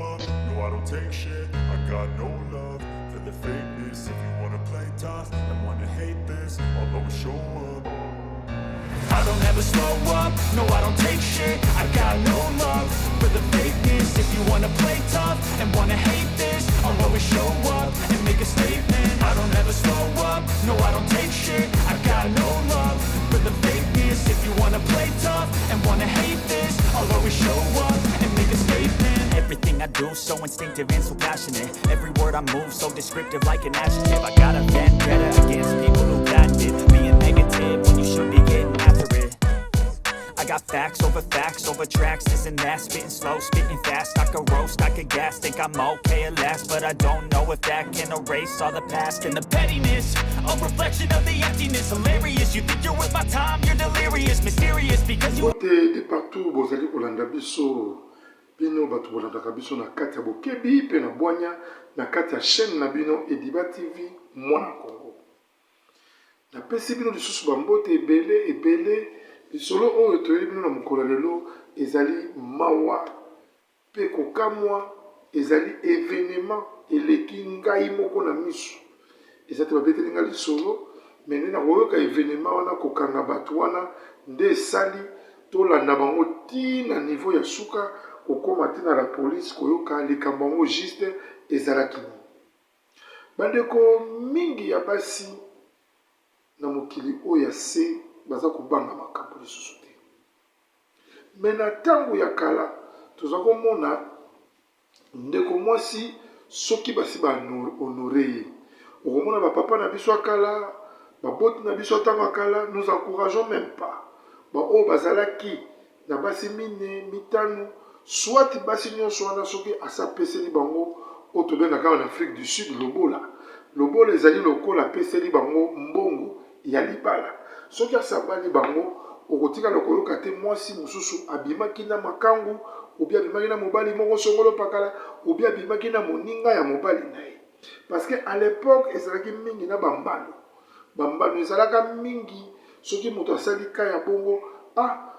up, no, I don't take shit. I got no love for the fakeness. If you wanna play tough and wanna hate this, I'll always show up. I don't ever slow up, no, I don't take shit. I got no love for the fakeness. If you wanna play tough and wanna hate this, I'll always show up and make a statement. I don't ever slow up, no, I don't take shit. I got no love for the fakeness. If you wanna play tough and wanna hate this, I'll always show up and make a statement. Everything I do, so instinctive and so passionate. Every word I move, so descriptive, like an adjective. I got a vendetta against people who patented being negative when you should be getting after it. I got facts over tracks, this and that. Spitting slow, spitting fast. I could roast, I could gas. Think I'm okay at last, but I don't know if that can erase all the past and the pettiness. A reflection of the emptiness. Hilarious. You think you're worth my time, you're delirious, mysterious because you. Mbote de partout bozali kolanda biso, bino bato bolandaka biso na kati ya bokebi mpe na bwanya na kati ya chaîne na bino Ediba TV Mwana Congo. Napesi bino lisusu bambote ebele ebele. Lisolo oyo toyeli bino na mokolo ya lelo ezali mawa mpe kokamwa, ezali événement eleki ngai moko na miso. Eza te babeteli ngai lisolo, mais nde nakoyoka événement wana, kokanga bato wana nde esali tolanda bango ti na niveau ya suka, kokóma te na la police, koyoka likambo yango juste ezalaki nini. Bandeko mingi ya basi na mokili oyo ya se baza kobanga makambo lisusu te, mais na ntango ya kala toza komona ndeko mwasi, soki basi bahonorer ye, okomona bapapa na biso ya kala, baboti na biso ya ntango ya kala, nous encourageons même pas baoyo bazalaki na basi mine, mitano, soit basi nyonso wana. Soki asapeseli bango oyo tobengaka awa na Afrique du Sud lobola, lobola ezali lokola apeseli bango mbongo ya libala. Soki asabali bango, okotikala koyoka te mwasi mosusu abimaki na makangu, obi abimaki na mobali moko songolo pakala, obi abimaki na moninga ya mobali na ye, parce que à l'époque ezalaki mingi na bambano. Bambano ezalaka mingi. Soki moto asali ka ya bongo, ah,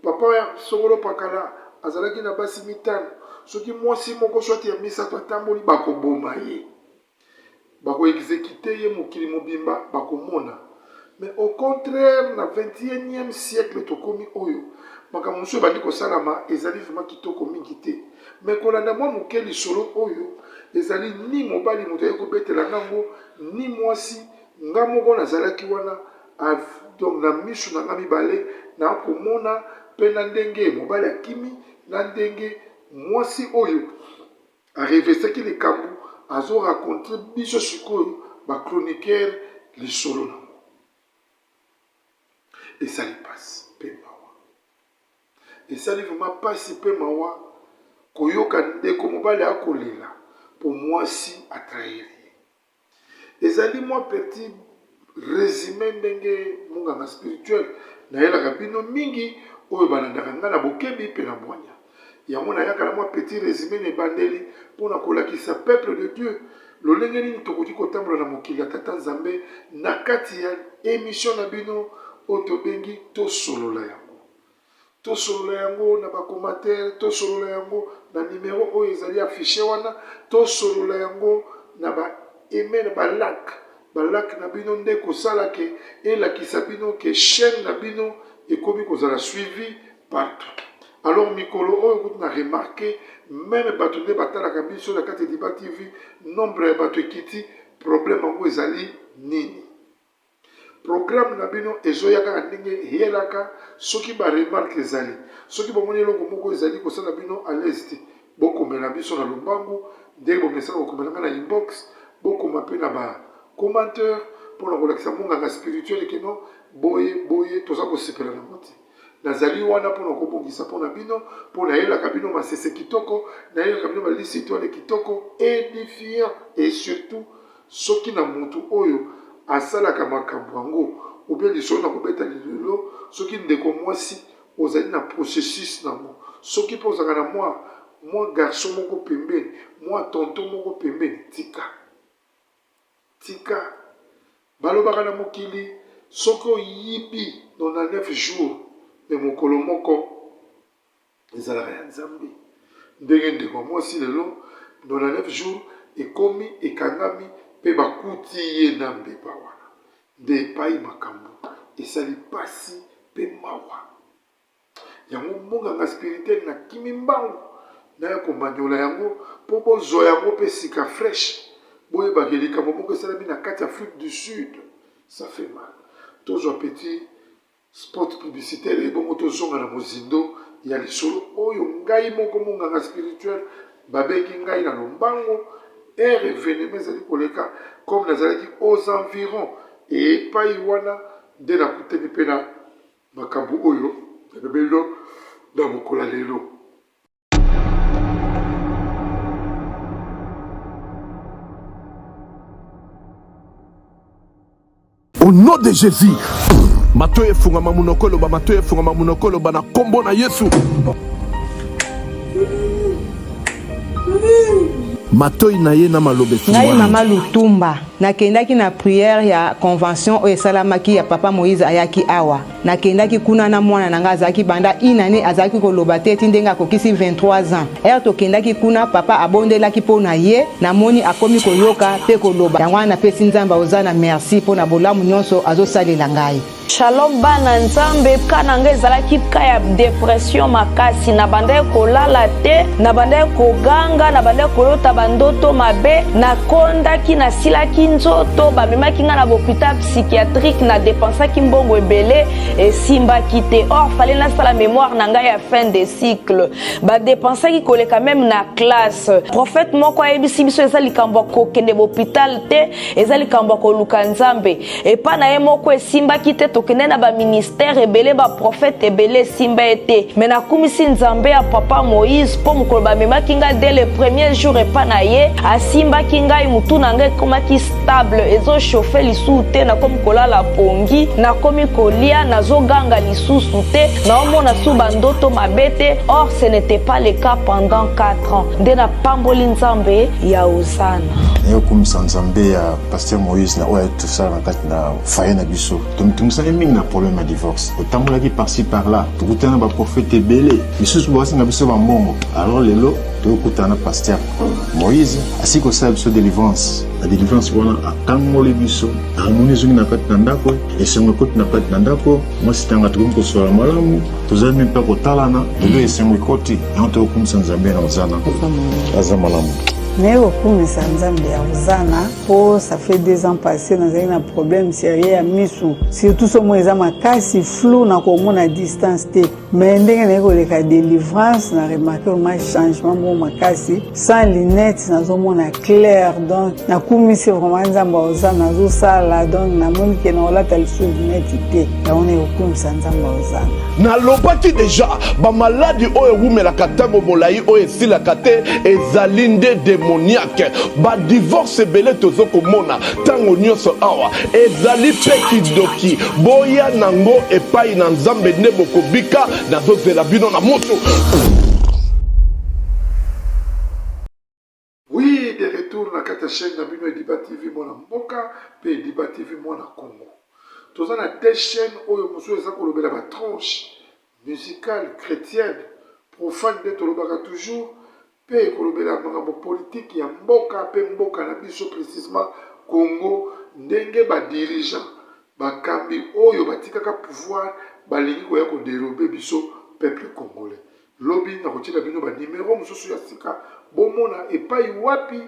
papa ya songolo pakala azalaki na basi mitano, soki mwasi moko soit ya misato atamboli, bakoboma ye, bakoexécuter ye, mokili mobimba bakomona. Mais au contraire, na 21e siècle tokomi oyo, makambo mosusu ebandi kosalama, ezali vraiment kitoko mingi te. Mais kolanda mwa moke lisolo oyo, ezali ni mobali moto aye kobetela ngango, ni mwasi. Nga moko nazalaki wana, donc na misu na nga mibale nakomona mpe na ndenge mobali akimi, na ndenge mwasi oyo arevesaki likambo azoraconter biso sikoyo bachroniqueur lisolo nango. Esali mpasi mpe mawa, esali vraiment mpasi mpe mawa koyoka ndeko mobali akolela mpo mwasi atrahir ye. Ezali mwa petit résumé ndenge monganga spirituel nayelaka bino mingi oyo balandaka ngai na bokebi mpe na bwanya. Yango nayaka na mwa petit résumé na ebandeli mpona kolakisa peuple de Dieu lolenge nini tokoki kotambola na mokili ya Tata Nzambe na kati ya émission na bino oyo tobengi Tosolola Yango. Tosolola yango na bacommentaire, tosolola yango na numero oyo ezali affiché wana, tosolola yango na baaimer, na balike. Balike na bino nde kosala ke elakisa bino ke chaîne na bino ekomi kozala suivi partout. Alors mikolo oyo kutu na remarquer même bato nde batalaka biso na kati ya Diba TV, nombre ya bato ekiti. Problème yango ezali nini? Programme na bino ezoya kaka ndenge eyelaka. Soki baremarques ezali, soki bomoni eloko moko ezali kosala bino à l'aise te, bokomela biso na lombangu ndenge bomesana kokomela nga na inbox, bokoma mpe na bacommentaire mpona kolakisa monganga spirituel keno boye boye toza kosepela nango te. Nazali wana mpona kobongisa mpona bino, mpo nayelaka bino masese kitoko, nayelaka bino balisi étoile kitoko, édifiant. Et surtout soki na motu oyo asalaka makambo yango obie lisolo na kobeta lilelo, soki ndeko mwasi ozali na processus nango, soki mpe ozalaka na mwa garçon moko pembeni, mwa tonton moko pembeni, tika, tika. Balobaka na mokili, soki oyibi 99 jours, mais mokolo moko ezalaka ya Nzambe. Ndenge ndeko ya mwasi lelo 99 jours ekomi ekangami pe bakuti ye na mbeba wana. Nde epayi makambo esali pasi pe mawa. Yango monganga spirituel na kimi mbangu naya komanyola yango po bozwa yango pe sika fresh. Boyeba ke likambo moko esalemi na kati ya Afrique du Sud. Ça fait mal. Tozwa petit Spot publicitaire ebongo tozonga na mozindo ya lisolo oyo ngai moko monganga spirituel babengi ngai na lombango heure evenement ezali koleka comme nazalaki aux environs epai wana nde nakutani mpe na makambo oyo nalobeli na mokolo ya lelo. Au nom de Jésus. Matoyi efungama munoko eloba matoyi efungama munoko eloba na kombo na Yesu. Matoyi na ye na maloba Ngai mama Lutumba nakendaki na prière ya convention oyo esalamaki ya papa Moïse ayaki awa Nakendaki kuna na mwana na ngai azalaki banda une annee azalaki koloba te ti ndenge akokisi 23 ans. Heure tokendaki kuna papa abondelaki po na ye, namoni akomi koyoka pe koloba yango wana napesi Nzambe Hozana merci po na bolamu nionso azosalela ngai. Shalom bana nzambe cas na nga ezalaki cas ya depression makasi na bandaki kolala te na bandaki koganga na bandaki kolota ba ndoto mabe nakondaki nasilaki nzoto bamemaki nga na bopital psychiatrique na depensaki mbongo ebele esimbaki te or fallait nasala mémoire na ngai ya fin de cycle badepensaki koleka meme na classe prophète moko ayebisi biso eza likambo ya kokende bopital te eza likambo ya koluka nzambe epa na ye moko esimbaki te tokende na baministère ebele baprofete ebele esimba ye te me nakumisi nzambe ya papa moïse mpo mokolo bamemaki ngai dès le premier jour epa na ye asimbaki ngai motu na ngai ekomaki stable ezo chauffe lisusu te nakomi kolala pongi nakomi kolia nazoganga lisusu te naomona su bandoto mabe te or ce n'était pas le cas pendant 4 ans nde napamboli nzambe ya ozana nayokumisa nzambe ya pasteur moïse na oyo ayaki tosala na kati na faye na biso tomitungisaki mingi na problème ya divorce totambolaki parci par là tokutana na baprofete ebele misusu basenga biso bambongo alors lelo tokutana na pasteur Moïse asili kosala biso delivrance. Na delivrance wana akangoli biso, harmonie ezongi na kati na ndako, esengo ekoti na kati na ndako, mwasi tanga tokomi kosolola malamu, tozali mpe kotalana, lelo esengo ekoti, yango tokokumisa Nzambe na Hozana. Aza malamu. Naye kokumisa Nzambe ya Hozana po ça fait deux ans passé nazali na problème sérieux ya misu surtout somo eza makasi flou na komona distance te Mais ndenge naye koleka delivrance na remarque vraiment changement moko makasi sans lunette nazomona clair donc nakumisi vraiment nzambe oza nazosala donc namoni ke nakolata lisusu lunette te yango naye kokumisa nzambe ozana Nalobaki deja ba maladi oyo ewumelaka tango molayi oyo esilaka te ezali nde demoniaque. Ba divorce ebele tozo komona tango nionso awa ezali pe kindoki. Boya nango epayi na Nzambe nde bokobika. Nazozela bino na moto. Oui, de retour na kati ya chaîne na bino Ediba TV mwana mboka pe Ediba TV mwana Congo. Toza na deux chaînes oyo mosusu eza kolobela ba tranche musicale chrétienne profane nde tolobaka toujours mpe kolobela makambo politiki ya mboka mpe mboka na biso precisement Congo ndenge ba dirigeants bakambi oyo batikaka pouvoir balingi koya ko derober biso peuple congolais. Lobi nakotiela bino ba numero mosusu ya sika bomona epai wapi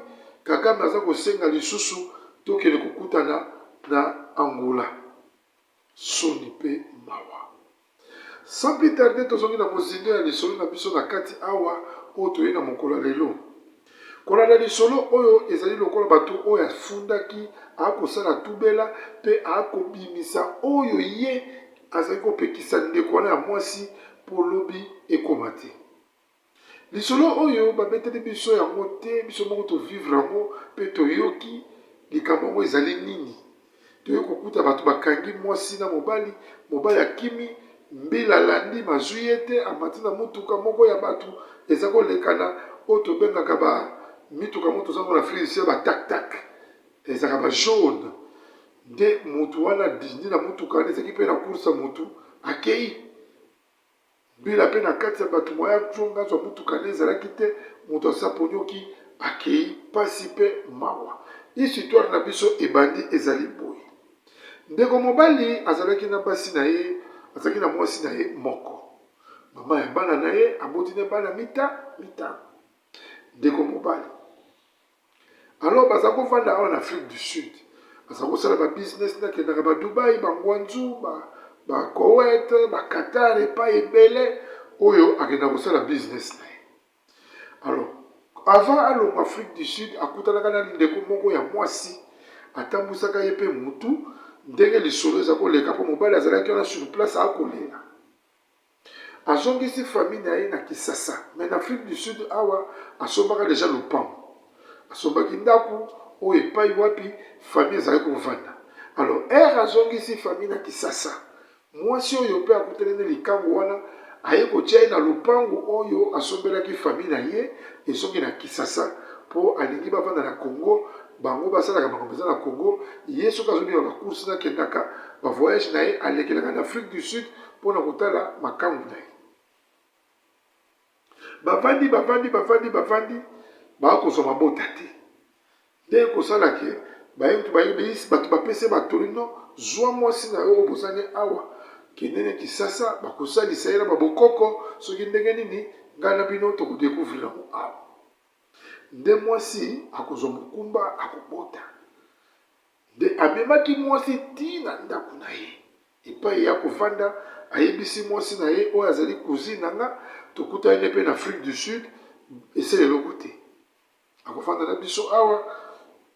Kagame aza kosenga lisusu tokende kokutana na Angola. Soni pe mawa. Sans plus tarder tozongi na mozindo ya lisolo na biso na kati awa oyo toye na mokolo ya lelo. Kolanda lisolo oyo ezali lokola bato oyo afundaki akosala tubela pe akobimisa oyo ye azali kopekisa ndeko wana ya mwasi po lobi ekoma te. Lisolo oyo babeteli biso yango te, biso moko to vivre yango pe toyoki likambo yango ezali nini. Toye kokuta bato bakangi mwasi na mobali, mobali akimi, mbila alandi mazwi ye te, amati na motuka moko ya bato eza kolekana oyo tobengaka ba mituka moko toza ngo na Afrique du Sud ba tak tak ezalaka ba jaune nde motu wana adindi na motuka wana ezalaki pe na course ya motu akei. Mbila pe na kati ya bato moyen azonga azwa mutuka ne ezalaki te, moto asaponioki akeyi, pasi pe mawa. Histoire na biso ebandi ezali boye. Ndeko mobali azalaki na basi na ye, azalaki na mwasi na ye moko. Mama ya bana na ye aboti ne bana mitano. Ndeko mobali Alors baza kovanda awa na Afrique du Sud, baza kosala ba business, nakendaka ba Dubai, ba Ngwanzu, ba ba Koweït, ba Qatar, epai ebele oyo akenda kosala business na ye. Alors avant alongwa Afrique du Sud, akutanaka na ndeko moko ya mwasi, atambwisaka ye mpe mutu ndenge lisolo eza koleka, mpo mobali azalaki wana sur place akolela. Azongisi famille na ye na Kisasa mais na Afrique du Sud awa asombaka dejà lopango. Asombaki ndaku oyo epayi wapi famille ezalaki kovanda. Alors heure azongisi famille na Kisasa, mwasi oyo pe akutani na likangu wana aye kotia ye na lopango oyo asombelaki famille na ye ezongi na Kisasa po alingi bavanda na Congo, bango basalaka makambo eza na Congo, ye soki azobima ba courses nakendaka ba voyages na ye alekelaka na Afrique du Sud mpo na kotala makangu na ye. Bavandi, bavandi, bavandi, bavandi, bakozwa mabota te. Nde ekosala ke baye kutu baye bato bapesi ye batoli no, zwa mwasi na yo oyo bozani awa, kende ne Kisasa, bakosalisa ye na babokoko, soki ndenge nini, ngai na bino tokodecouvrir yango awa. Nde mwasi akozwa mokumba, akobota. Nde amemaki mwasi tii na ndako na ye. Epai ye akovanda, ayebisi mwasi na ye oyo azali cousine na nga, tokutani ne pe na Afrique du Sud, esala eloko te. Akofanda na biso awa,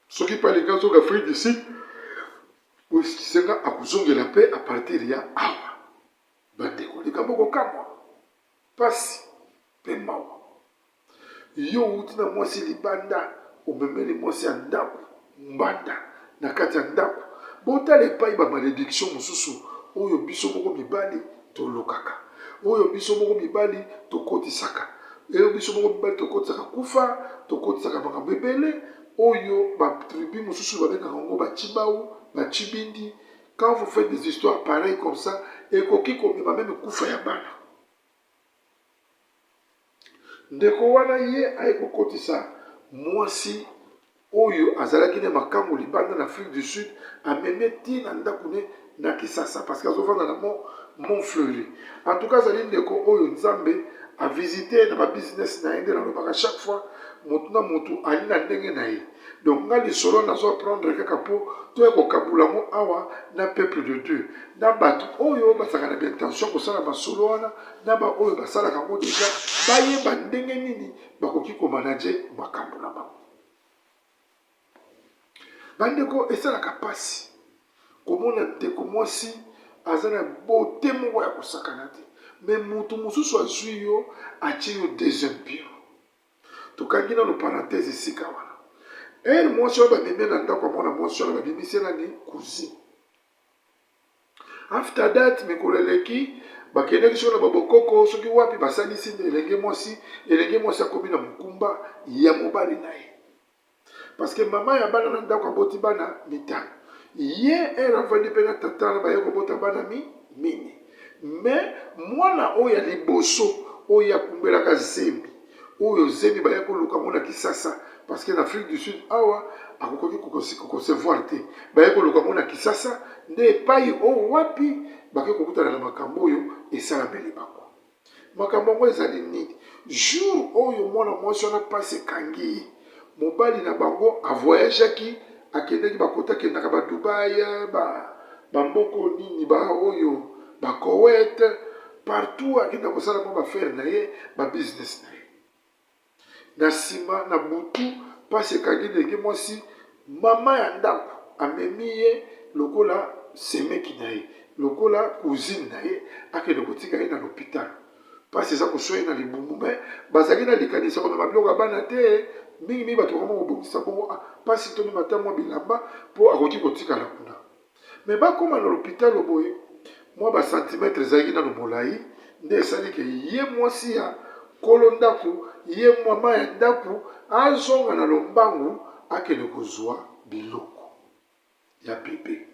soki pe alingi azonga Afrique du Sud, bo excuse nga, akozongela pe à partir ya awa. Bandeko, likambo kokamwa, pasi pe mawa. Yo owuti na mwasi libanda omemeli mwasi ya ndaku mbanda na kati ya ndaku. Botala epayi ba malediction mosusu oyo biso moko mibali tolukaka, oyo biso moko mibali tokotisaka, oyo biso moko mibali tokotisaka kufa, tokotisaka makambo ebele oyo ba tribu mosusu babengaka yango ba tshibawu, ba tshibindi. Quand vous faites des histoires pareilles comme ça, ekoki komema meme kufa ya bana. Ndeko wana ye aye kokotisa mwasi oyo azalaki ne makangu libanda na Afrique du Sud, amemi ye ti na ndaku ne na Kisasa parce que azovanda na Mont Mont Fleury. En tout cas azali ndeko oyo Nzambe a visite ye na ba business na ye, nde nalobaka chaque fois mutu na mutu ali na ndenge na ye. Donc nga lisolo nazo apprendre kaka po toya kokabula yango awa na peuple de Dieu, na batu oyo bazalaka na ba intention ya kosala masolo wana na ba oyo basalaka yango dejà bayeba ndenge nini bakoki ko manager makambo na bango. Bandeko esalaka pasi komona ndeko mwasi aza na beaute moko ya kosakana te mais mutu mosusu azui yo atie yo deuxième pion. Tokangi nanu parenthèse esika wana. Heure mwasi wana bamemi ye na ndako ya mwana mwasi wana, babimisi ye nani? Cousine. After that, mikolo eleki, bakendaki soki na babokoko, soki wapi, basalisi elenge mwasi, elenge mwasi akomi na mokumba ya mobali na ye. Parce que mama ya bana na ndako aboti bana mitano. Ye heure avandi pe na tata wana baye kobota bana mi mine. Mais mwana oyo ya liboso oyo akumbelaka zemi, oyo zemi baye koluka ngo na Kisasa parce que na Afrique du Sud awa akokoki ko concevoir te. Baye koluka ngo na Kisasa nde epayi oyo wapi bake kokutana na makambo oyo esalameli bango. Makambo yango ezali nini? Jour oyo mwana mwasi wana pasi ekangi ye, mobali na bango a voyageaki, akendaki ba kote akendaka ba Dubai, ba ba mboko nini ba oyo ba Koweït, partout akenda kosala mwa ba affaires na ye, ba business na ye. Na sima, na butu, pasi ekangi ndenge mwasi, mama ya ndako amemi ye lokola semeki na ye, lokola cousine na ye, akende kotika ye na lopitalo. Pasi eza koswa ye na libumu, mais bazalaki na likanisi ya komema biloko ya bana te. Mingi mingi bato bakoma kobongisa bongo, ah, pasi tomema ata mwa bilamba po akoki kotikala kuna. Mais bakoma na lopitalo boye, mwa ba centimetres ezalaki nanu molayi, nde esali ke ye mwasi ya kolo ndaku, ye mama ya ndaku azonga na lombangu akende kozua biloko ya bebe.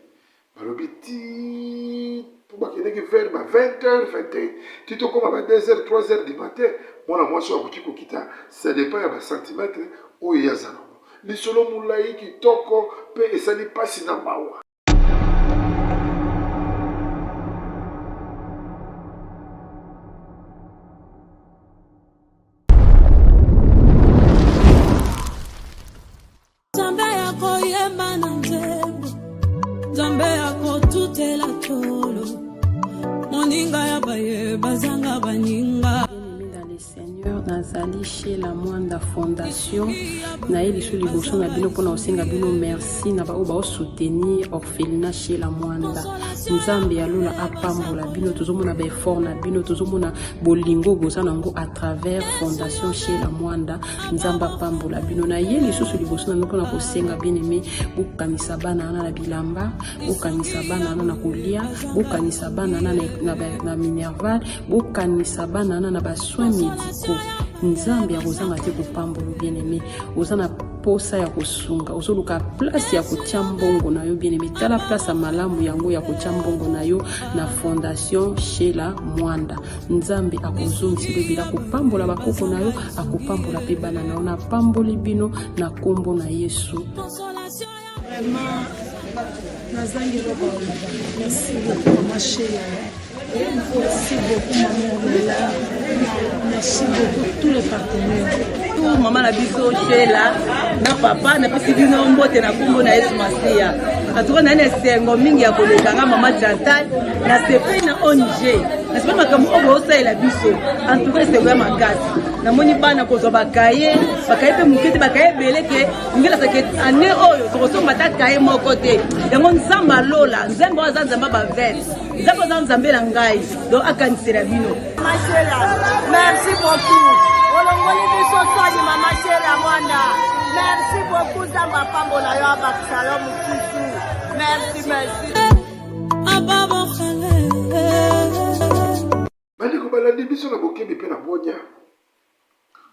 Balobi ti po bakendeki vers ba 20 heures 21 ti tokoma ba 2 heures 3 heures du matin, mwana mwasi oyo akoki kokita, ça dépend ya ba centimètres oyo ye aza nango. Lisolo molayi kitoko pe esali pasi na mawa. Nzambe ya koyemba na nzembo, Nzambe ya kotutela tolo, moninga ya baye bazanga baninga. Seigneur nazali chez la Mwanda Fondation naye lisu liboso na bino mpona kosenga bino merci na baoyo baosoutenir orphelinat chez la Mwanda. Nzambe ya lola apambola bino, tozomona baeffort na bino, tozomona bolingo boza nango à travers fondation chez la Mwanda. Nzambe apambola bino. Na ye lisusu liboso na bino mpona kosenga bien aimé, bokanisa bana wana na bilamba, bokanisa bana wana na kolia, bokanisa bana wana na, na, na minerval, bokanisa bana wana na ba soins médicaux. Nzambe akozanga te kopambola bien aimé. Oza na posa ya kosunga, ozoluka place ya kotia mbongo na yo bien aimé, tala place ya malamu yango ya kotia mbongo na yo na fondation Sheila Mwanda. Nzambe akozongisela ebele, akopambola bakoko na yo, akopambola mpe bana na yo. Napamboli bino na nkombo na Yesu. Vraiment, nazangi eloko ya koloba. Merci beaucoup mama Sheila. Merci beaucoup maman Ornella. Merci beaucoup tous les partenaires. Tout mama na biso Sheila na papa napesi bino mbote na nkombo na Yesu Masiya. Atuka na esengo mingi ya koleka nga mama Chantal na sepeli na ONG. Na sepeli makambo oyo bosalela biso. En tout cas esengo ya makasi. Namoni bana kozwa bakaye, bakaye mpe moke te, bakaye ebele ke ngelaka ke année oyo tokosomba ata kaye moko te. Yango Nzambe alola, Nzambe oyo aza Nzambe ya bavele. Nzambe aza Nzambe na ngai, donc akanisela bino. Mama Sheila, merci beaucoup. Olongoli biso soni Mama Sheila Mwanda. Merci beaucoup Nzambe apambola yo abakisa yo mosusu. Merci, merci. Bandeko balandi biso na bokebi mpe na bwanya,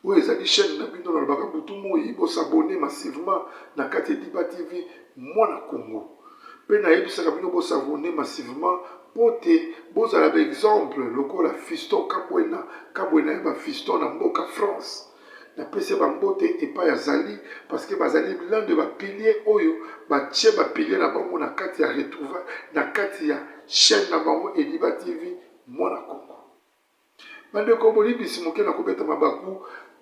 oyo ezali chaîne na bino nalobaka butu moi bo s'abonner massivement na kati ya Ediba TV mwana Congo mpe nayebisaka bino bo s'abonner massivement mpo te bozala ba exemple lokola Fiston Kabwena Kabwena ya ba Fiston na mboka France napesi ye bambote epai azali parce que bazali l'un de ba piliers oyo batie ba piliers na bango na kati ya retrouvailles na kati ya chaîne na bango Ediba TV mwana Congo. Bandeko, bolimbisi moke na kobeta mabaku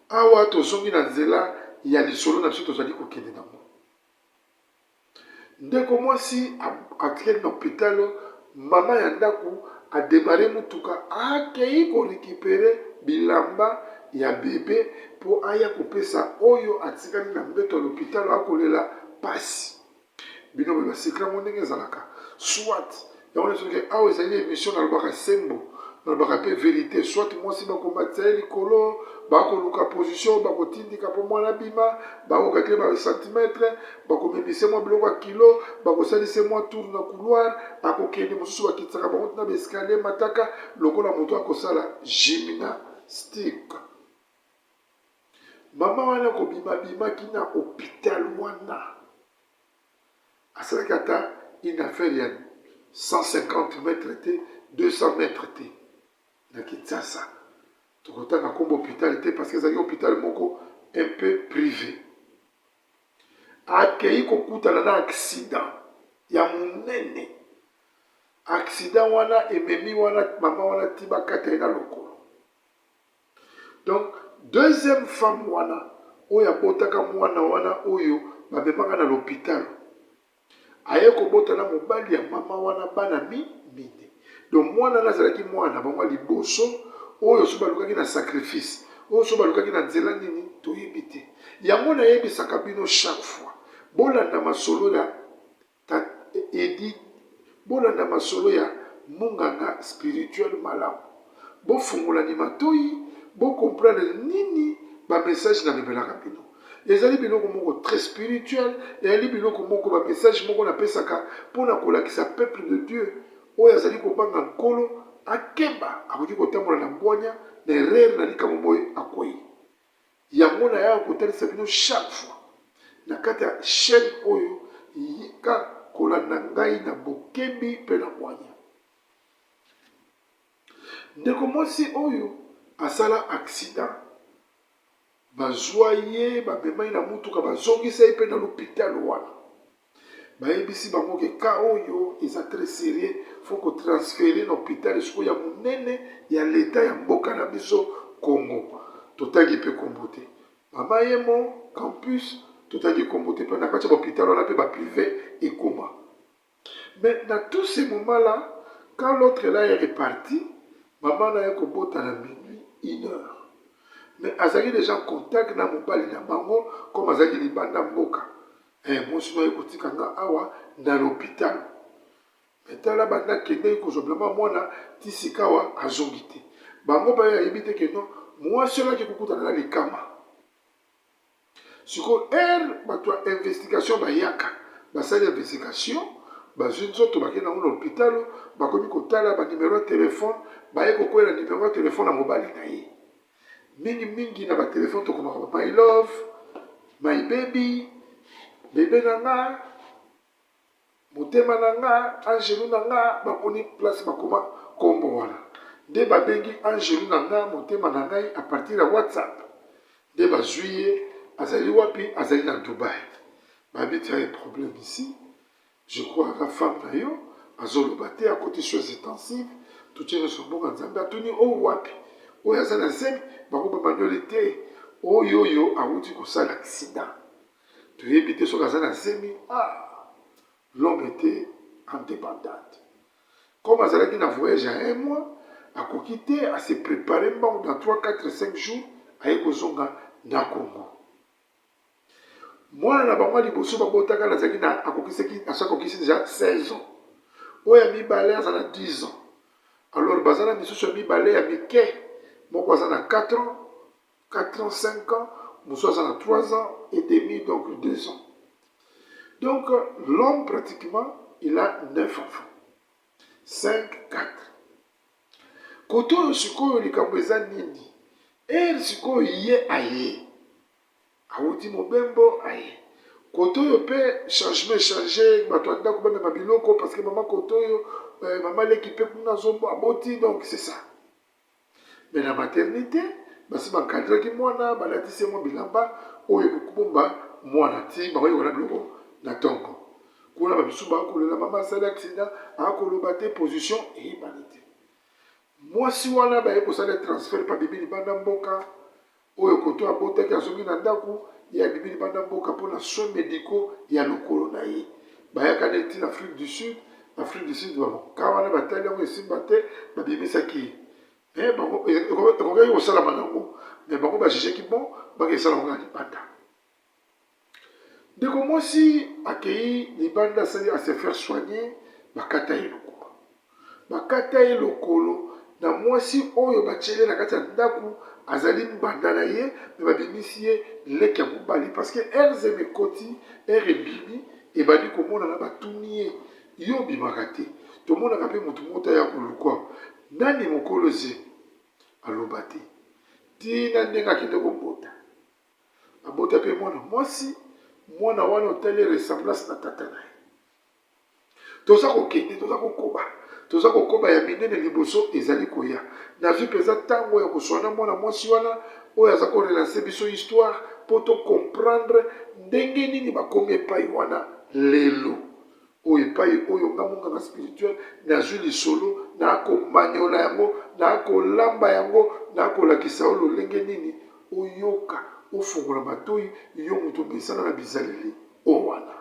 awa, tozongi na nzela ya lisolo na biso tozali kokende nango. Ndeko mwasi atikali na hopitalo, mama ya ndako ademare motuka akei ko recuperer bilamba ya bebe mpo aya kopesa oyo atikali na mbeto ya lopitalo akolela pasi. Bino boye ba secret yango ndenge ezalaka soit yango nde soki awa ezali emission nalobaka sembo nalobaka pe verite soit mwasi bakomatisa ye likolo bakoluka position bakotindika mpo mwana abima bakokakile ba centimetre bakomemise mwa biloko ya kilo bakosalisa mwa tour na couloir akokende mosusu bakitisaka bango tina baescalier mataka lokola moto akosala gymnastique Mama wana kobima abimaki na hopital wana asalaki ata une affaire ya 150 mètres te 200 mètres te na Kinshasa tokotanga kombo hopital te parce que ezalaki hopital moko un peu privé akei kokutana na accident ya monene accident wana ememi wana mama wana ti bakata ye na lokolo Donc deuxième femme wana oyo abotaka mwana wana oyo bamemaka na lopitalo aye kobota na mobali ya mama wana bana mi mine. Donc mwana wana azalaki mwana na bango ya liboso oyo so balukaki na sacrifice oyo so balukaki na nzela nini toyebi te. Yango nayebisaka bino chaque fois bolanda masolo ya Ta Eddy bolanda masolo ya munganga spirituel malamu bofungolani matoyi bo comprendre nini ba message na memelaka bino ezali biloko moko très spirituel eyali biloko moko ba message moko napesaka pona kolakisa peuple de Dieu oyo azali kobanga nkolo akeba akoki kotambola na bwanya na erreur na likambo boye akweyi Yango nayaka kotalisa bino chaque fois na kati ya chaine oyo yika Kolanda ngai na bokebi mpe na bwanya. Ndeko mwasi oyo asala accident, bazwa ye, bamema ye na motuka, bazongisa ye mpe na lopitalo wana. Bayebisi bango ke cas oyo eza très serieux, faut ko transferer na hopital sikoyo ya monene ya l'etat ya mboka na biso Congo. Totangi mpe kombo te. Mama Yemo, campus, totangi kombo te mpe na kati ya ba hopital wana mpe ba prive ekoma. Mais na tout ce moment là, quand l'autre là est reparti, maman na ye kobota na minuit, une heure. Mais azalaki dejà en contact na mobali na bango comme azalaki libanda mboka. Eh, mwasi no aye kotika nga awa na l'hopital. Mais tala banda akendeki kozwa bilamba mwana ti sikawa azongi te. Bango baye ayebi te ke non mwasi wana ake kokutana na likama. Sikoyo heure bato ya investigation bayaka, basali investigation, bazwi nzoto bakei nango na hopitalo, bakomi kotala ba numero ya telefone, baye kokwela numero ya telefone ya mobali na ye. Mingi mingi na ba telefone tokomaka ba my love, my baby, bebe na nga, Motema na nga, angelu na nga, bamoni place bakoma kombo wana nde babengi angelu na nga, motema na ngai à partir ya WhatsApp nde bazui ye, azali wapi? Azali na Dubaï. Babi tu as un problème ici, je crois aza femme na yo, azoloba te, akoti soins intensives, totie nyonso mboka Nzambe, atuni oyo wapi? Oyo aza na zemi, bango bamanioli te, oyo oyo awuti kosala accident. Toyebi te soki aza na zemi ah l'homme etait en debandade comme azalaki na voyage ya un mois akoki te a se preparer mbangu dans 3 4 5 jours aye kozonga na Congo mwana na bango ya liboso babotaka azalaki na akokisaki asi akokisi deja 16 ans oyo ya mibale aza na 10 ans alors baza na misusu ya mibale ya mike moko aza na 4 ans 4 ans 5 ans mosusu aza na 3 ans et demi donc 2 ans donc l'homme pratiquement il a 9 enfants 5 4 kote oyo sikoyo likambo eza nini ere sikoyo ye aye awuti mobembo aye kote oyo mpe changement echange bato ya ndako bamema biloko parce que mama kote oyo eh, mama leki mpe kuna aboti donc c'est ça Mais na maternite basi ba encadraki mwana balatisi ye mwa bilamba oyo ekobomba mwana ti bakoki na biloko na tongo. Kuna ba misusu bakolela mama asali accident akoloba te position eyebani te. Mwasi wana baye kosala transfert pa bibi libanda mboka Oyo koto abotaki azongi na ndaku, ye abimi libanda mboka pona soins medicaux ya lokolo na ye. Bayaka na ye ti na Afrique du Sud, Afrique du Sud ba cas wana batali yango esimba te, babimisaki ye. Mais bango ekokaki kosalama nango, mais bango ba jugeki bon bakende kosala yango na libanda. Ndeko mwasi akeyi libanda asali a se faire soigner bakata ye lokolo. Bakata ye lokolo na mwasi oyo batieli ye na kati ya ndaku azali mbanda na ye mais babimisi ye leki ya mobali parce que heure zemi ekoti heure ebimi ebandi komonana batuni ye yo obimaka te tomonaka pe mutu moko te aya koluka yo nani mokolo zemi aloba te ti na ndenge akende kobota Abota pe mwana mwasi, mwana wana otali ressemblance na tata na ye. Toza kokende, toza kokoba, toza kokoba ya minene liboso ezali koya. Nazwi mpenza ntango ya koswana mwana mwasi wana oyo aza ko relancer biso histoire mpo to comprendre ndenge nini bakomi epai wana lelo. Oyo epai oyo nga monganga spirituel nazwi lisolo nakomanyola yango, nakolamba yango, nakolakisa yo lolenge nini oyoka, ofongola matoyi yo moto omesana na bizaleli oyo wana.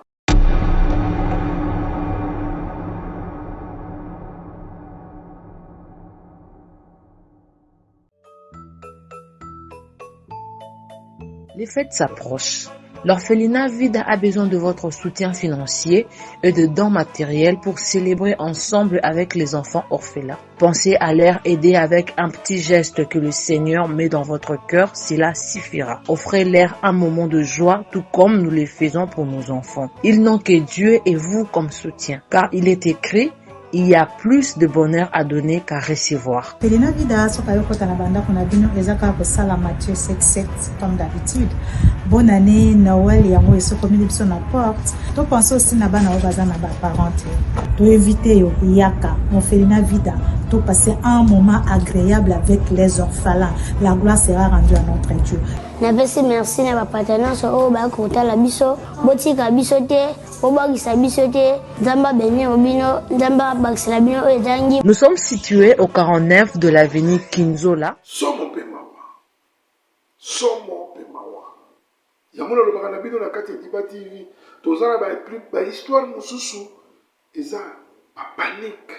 Les fêtes s'approchent. L'orphelinat Vida a besoin de votre soutien financier et de dons matériels pour célébrer ensemble avec les enfants orphelins. Pensez à leur aider avec un petit geste que le Seigneur met dans votre cœur, cela suffira. Offrez-leur un moment de joie, tout comme nous le faisons pour nos enfants. Ils n'ont que Dieu et vous comme soutien, car il est écrit, Il y a plus de bonheur à donner qu'à recevoir. Felina Vida soki ayo kota na bandako na bino eza kaka kosala Matthieu 7 7 comme d'habitude. Bonne année Noël yango esokomeli biso na porte. To pense aussi na bana oyo baza na ba parents te. To éviter yo yaka mon Felina Vida to passer un moment agréable avec les orphelins. La gloire sera rendue à notre Dieu. Napesi merci na bapata nyonso oyo bayaki kotala biso botika biso te bobwakisa biso te nzambe abenir bino nzambe abakisela bino oyo ezangi Nous sommes situés au 49 de l'avenue Kinzola. Somo mpe mawa. Somo mpe mawa. Yango nalobaka na bino na kati ya Diba TV, toza na ba, ba histoire mosusu eza ba panique.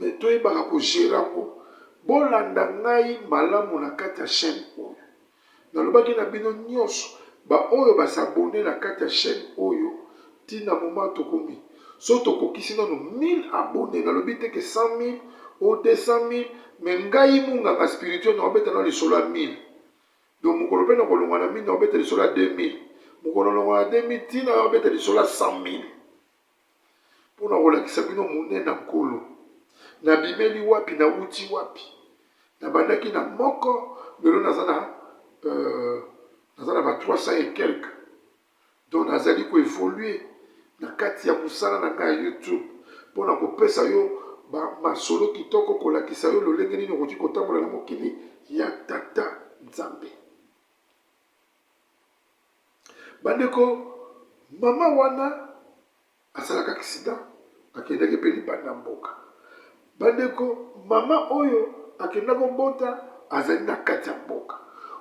Mais toyebaka ko gerer yango. Bolanda ngai malamu na kati ya chaine oyo. Nalobaki na bino nionso ba oyo ba s'abonner na kati ya chaine oyo ti na moment tokomi. Soki tokokisi nanu 1000 abonnes, nalobi te ke 100.000 ou 200.000 mais ngai munganga spirituel nakobeta nanu lisolo ya 1000. Donc mokolo pe nakolongwa na 1000 nakobeta lisolo ya 2000. Mokolo nalongwa na 2000 ti nakobeta lisolo ya 100.000. Mpo na kolakisa bino monene na Nkolo. Nabimeli wapi, nawuti wapi. Nabandaki na moko, lelo naza na, euh, naza na ba 300 et quelques. Donc nazali ko evoluer na kati ya mosala na ngai ya YouTube mpo na kopesa yo ba masolo kitoko, kolakisa yo lolenge nini okoki kotambola na mokili ya Tata Nzambe. Bandeko, mama wana asalaka accident, akendaki mpe libanda mboka. Bandeko, mama oyo akenda kobota azali na kati ya mboka.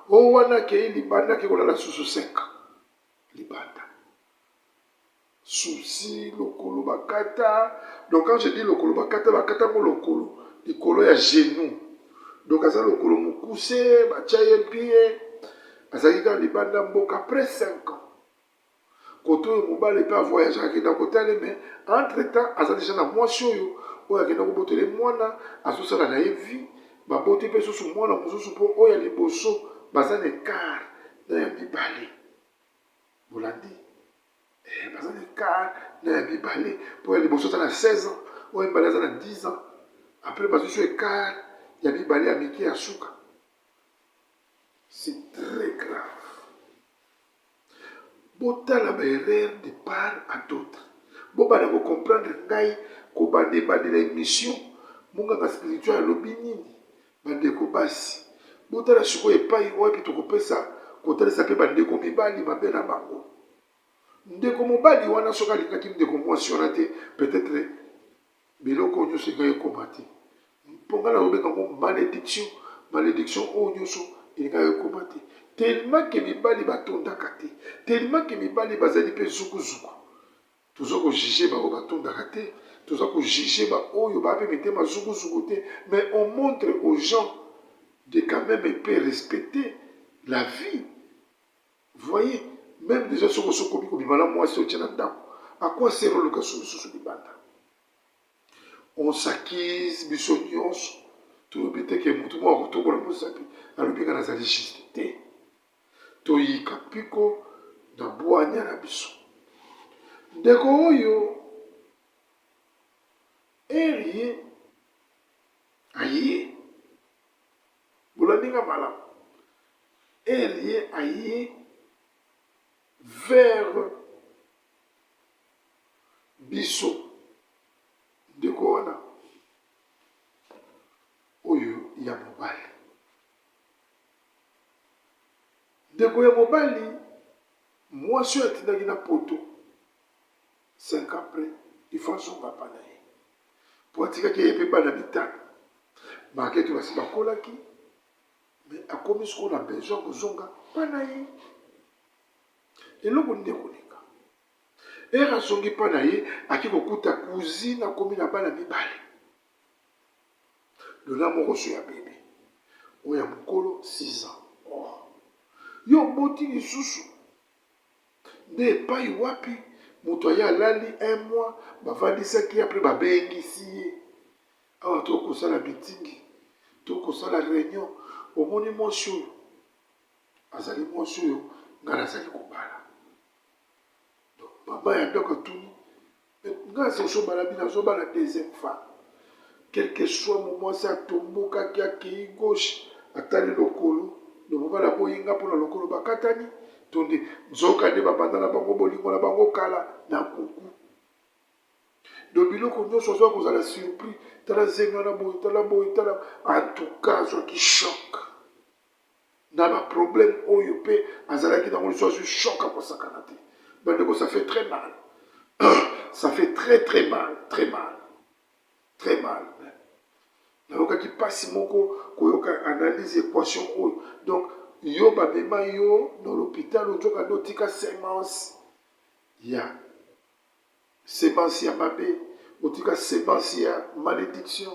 Oyo wana akei libanda, akei kolala susu 5 ans libanda. Souci lokolo bakata donc quand je dis lokolo bakata bakata yango lokolo likolo ya genou donc aza lokolo mokuse batya ye bien azalaki kaka libanda mboka après 5 ans kote oyo mobali mpe avoyage akenda kotala ye mais entre temps aza deja na mwasi oyo oyo akenda kobotela ye mwana azosala na ye vie baboti mpe susu mwana mosusu mpo oyo ya liboso baza na ecart na ya mibale Bolandi? Eh, baza na ecart na ya mibale mpo ya liboso aza na 16 ans, oyo ya mibale aza na 10 ans. Après bazwi so ecart ya mibale ya mike ya suka. C'est très grave. Botala ba erreur de part à d'autres. Bobanda ko comprendre ngai kobanda ebandela emission monganga spirituel alobi nini Bandeko basi, botala sikoyo epai wapi tokopesa kotalisa mpe bandeko mibali mabe na bango. Ndeko mobali wana soki alingaki ndeko mwasi wana te, peut-etre biloko oyo nyonso elingaki ekoma te. Mpo ngai nakobenga yango malediction, malediction oyo nyonso elingaki ekoma te. Tellement que mibali batondaka te, tellement que mibali bazali mpe zukuzuku. Toza ko juger ba oyo batondaka te, toza ko juger ba oyo ba pe mitema zuku zuku te, mais on montre aux gens de quand meme un peu respecter la vie. Voyez, meme dejà soki osi okomi kobima na mwasi otie na ndako, à quoi sert oluka su misusu libanda? On s'accuse biso nyonso, tolobi te ke mutu moko akotombola mosapi alobi nga nazali juste te. Toyika mpiko na bwanya na biso. Ndeko oyo heure ye aye, bolandi nga malamu, heure ye aye vers biso, ndeko wana oyo ya mobali. Ndeko ya mobali, mwasi oyo atindaki na poto, 5 ans après, il faut azonga pa na ye. Po atikaki ye pe bana mitano. Malgre tout basi bakolaki, mais akomi sikoyo na besoin ya kozonga pa na ye. Eloko nini ekoleka? Heure azongi pa na ye, ake kokuta cousine akomi na bana mibale. Dona moko so ya bebe oyo ya mokolo 6 ans oh. Yo oboti lisusu nde epai wapi moto aye alali un mois bavandisaki ye apres babengisi ye awa tokosala mitingi tokosala reunion omoni mwasi oyo azali mwasi oyo ngai nazali kobala donc mama ya ndako atuni. Nga Sesho Balabi nazobala deuxième femme. Quel que soit mo mwasi atombokaki akei gauche atali lokolo do mobali aboyi nga mpo na lokolo bakatani to nde nzoka nde babanda na bango bolingo na bango kala na kuku do biloko nyonso azwa kozala surpris tala zemi wana boye tala boye tala en tout cas azwaki choc na ba problème oyo pe azalaki nango lisusu azwi choc akosakana te bandeko ça fait très mal ça fait très très mal très mal très mal nayokaki mpasi moko koyoka analyse équation oyo donc yo bamema yo na l'hôpital nzoka nde otika semence ya semence ya mabe otika semence ya malédiction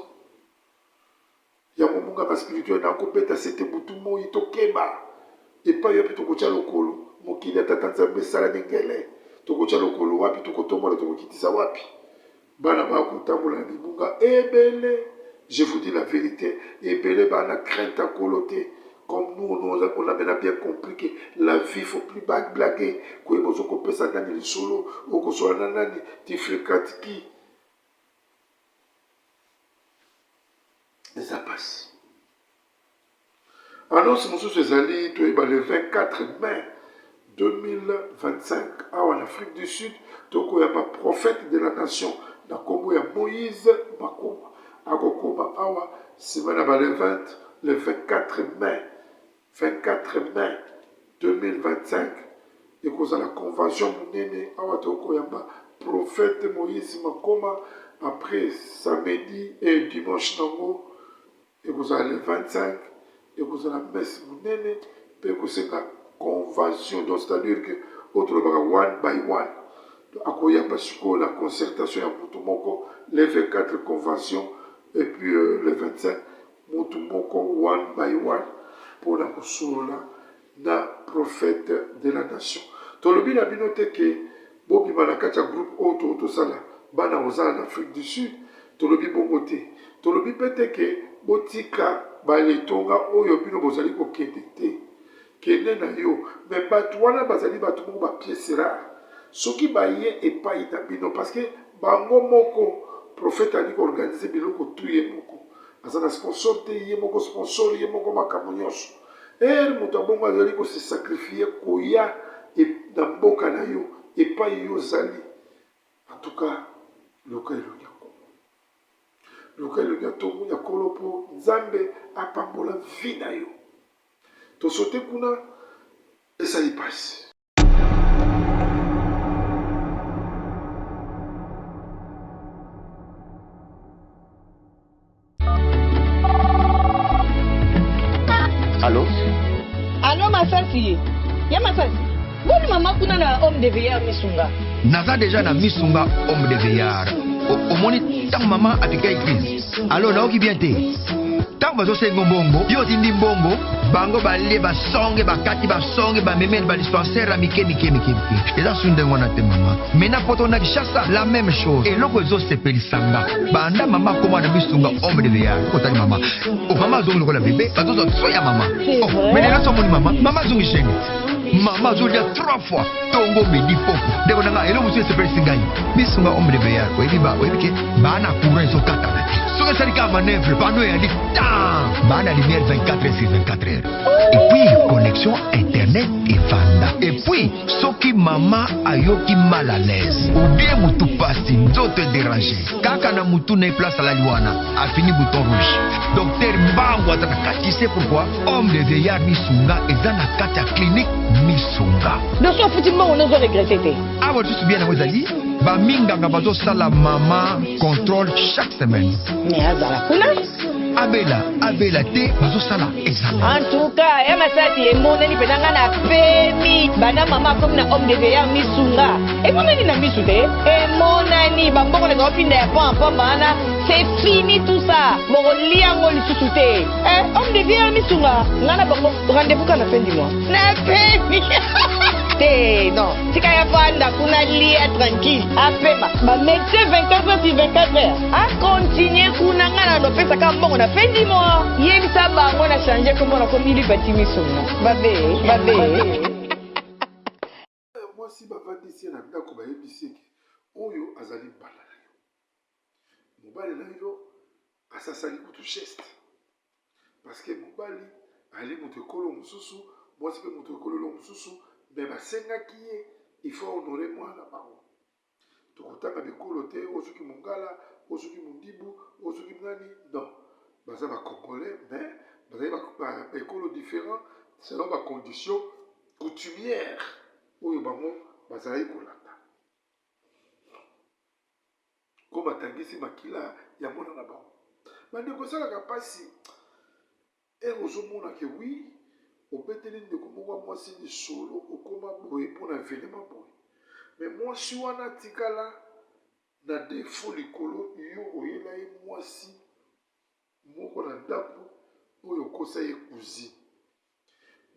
Yango munganga spirituel na kobeta sete butu moyi tokeba epai wapi tokotya lokolo mokili ya tata nzambe esalami ngele tokotya lokolo wapi tokotombola tokokitisa wapi bana bakotambola na libunga ebele je vous dis la vérité ebele bana crainte ya kolo te comme nous, nous on a maintenant bien compris que la vie faut plus blaguer koyeba ozo kopesa nani lisolo okosola na nani tu fréquentes qui Eza pasi. Annonce mosusu ezali toyeba le 24 mai 2025 awa na Afrique du Sud tokoyamba prophète de la nation na nkombo ya Moïse Makoma akokoma awa nsima na ba le 20 le 24 mai 24 mai 2025 ekozala convention monene awa tokoyamba prophète Moïse Makoma après samedi et dimanche nango ekozala le 25 ekozala messe monene mpe ekosenga convention donc c'est-à-dire que oyo tolobaka one by one akoyamba sikoyo na concertation ya motu moko le 24 convention et puis euh, le 25 Mutu moko one by one pona kosolola na prophète de la nation. Tolobi na bino te ke bobima na kati ya groupe oyo to tosala bana kozala na Afrique du Sud. Tolobi bongo te. Tolobi pe te ke botika ba etonga oyo bino bozali kokende te. Kende na yo mais batu wana bazali batu moko ba pièce rare soki baye epayi na bino parce que bango moko prophète ali ko organiser biloko tout ye moko aza na sponsor te ye moko sponsor ye moko makambo nyonso ere moto ya bongo azali ko se sacrifier koya na mboka na yo epayi yo ozali en tout cas luka elongi ya Nkolo luka elongi ya Nkolo mpo Nzambe apambola vie na yo To saute kuna esali pasi. Allô? Allô Masasi? Ya Masasi? Boni mama kuna na homme de veillard Misunga? Naza deja na Misunga homme de veillard. Omoni ntango mama apika église. Allo nayoki bien te. Ntango bazosenga mbongo, yo otindi mbongo, bango balie basonge bakati basonge bamemeli ba dispensaire ya mike mike mike mike. Eza su ndenge wana te mama. Mais na poto na Kinshasa la même chose. Eloko ezosepelisa nga banda mama akoma na misunga homme de veillard. Otali mama. Oh, mama azongi lokola bebe, bazozwa soin ya mama. Oh, mais lelo somoni mama, mama azongi shenge. Mama azolia trois fois tongo midi poko. Ndeko na nga eloko mosusu esepelisi ngai. Misunga homme de veillard, oyebi ba oyebi ke ba na courant ezokatana te. Soki esali kaka manœuvre, panneau eyali tan. Ba na lumière 24 heures sur 24 heures. Et puis connexion internet evanda. Et puis soki mama ayoki mal à l'aise ou bien mutu pasi nzoto edérange kaka na mutu na ye place alali wana afini bouton rouge docteur mbangu aza na kati tu sais pourquoi homme de vieillard misunga eza na kati ya clinique misunga doso ofuti mbongo nozo regrete te awa lisusu bien yango ezali baminganga bazosala mama contrôle chaque semaine mais azala kuna abela abela te bazosala examen en tout cas ya masasi emonani mpenza ngai na pemi banda mama akomi na homme de veillard misunga emonani na misu te emonani bambongo na baopinda ya pamba wana c'est fini tout ça bokolia yango lisusu te eh, homme de veillard misunga ngai na bango rendez-vous kaka na fin du mois na pemi te non tika ya vanda kuna lia tranquille apema ba médecin 24 heures sur 24 heures akontinue kuna ngai na lopesaka mbongo na fin du mois yebisa bango na change kombo na komi lipati misunga babe babe mwasi bavandisi ye na ndako bayebisi ye ke Oyo azali mbanda na yo. Mobali na yo asasali kutu geste. Parce que mobali ali moto ekolo mosusu, mwasi mpe moto ekolo mosusu, mais basengaki ye il faut honorer mwana na bango. Tokotanga bikolo te, oyo soki mongala, oyo soki mondibu, oyo soki nani, non. Baza ba congolais mais bazali ba ekolo différent selon ba conditions coutumières oyo bango bazalaki kolanda. Ko batangisi makila ya mwana na bango. Bandeko esalaka mpasi Heure ozo mona que oui obeteli ndeko moko ya mwasi lisolo okoma boye pona evenement boye mais mwasi wana atikala na defaut likolo yo oyela ye mwasi moko na ndaku oyo okosa ye cousine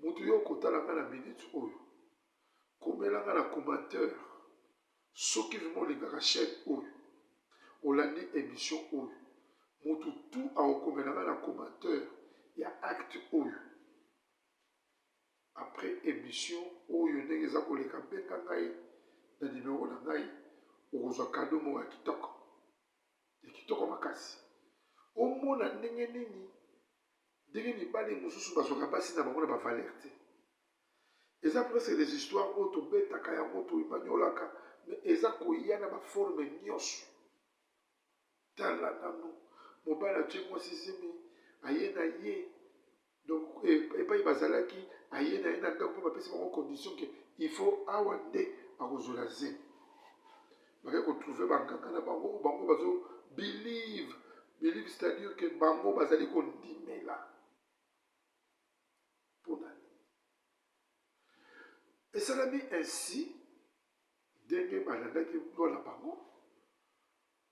mutu yo okotala nga na minute oyo komela nga na commentaire Soki vraiment olingaka chaine oyo, olandi emission oyo, mutu tout akokomela nga na commentaire ya acte oyo après emission oyo ndenge eza koleka benga ngai na numero na ngai okozwa cadeau moko ya kitoko ya kitoko makasi omona ndenge nini ndenge mibali mosusu bazwaka basi na bango na bavaleur te Eza presque des histoires oyo tobetaka yango toimaniolaka mais eza koya na ba forme nyonso. Tala nanu mobali atie mwasi zemi aye na ye donc epai bazalaki aye na ye na ndako mpe bapesi bango condition ke il faut awa nde akozwela zemi. Bakei kotrouve banganga na bango oyo bango bazo believe believe c'est-à-dire que bango bazali kondimela Mpo na nini? Esalami ainsi ndenge balandaki loi na bango,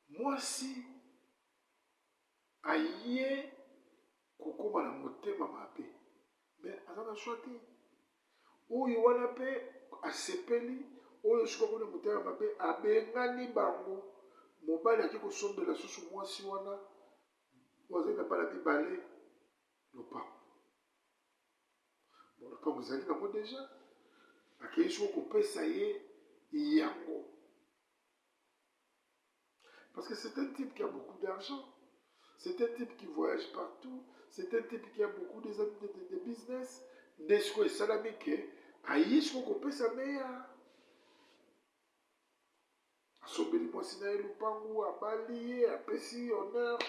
mwasi aye kokoma na motema mabe mais aza na choix te. Oyo wana mpe asepeli, oyo sikoyo akomi na motema mabe abengani bango. Mobali ake kosombela susu mwasi wana oyo azali na bana mibale lopango. Bon, lopango ezali nango deja, akei soko kopesa ye yango. Parce que c'est un type qui a beaucoup d'argent, c'est un type qui voyage partout, c'est un type qui a beaucoup de, de, de, de business. Nde sikoyo esalami ke aye sikoyo kopesa meya Asombeli mwasi na ye lupangu, abali ye, apesi ye honneur,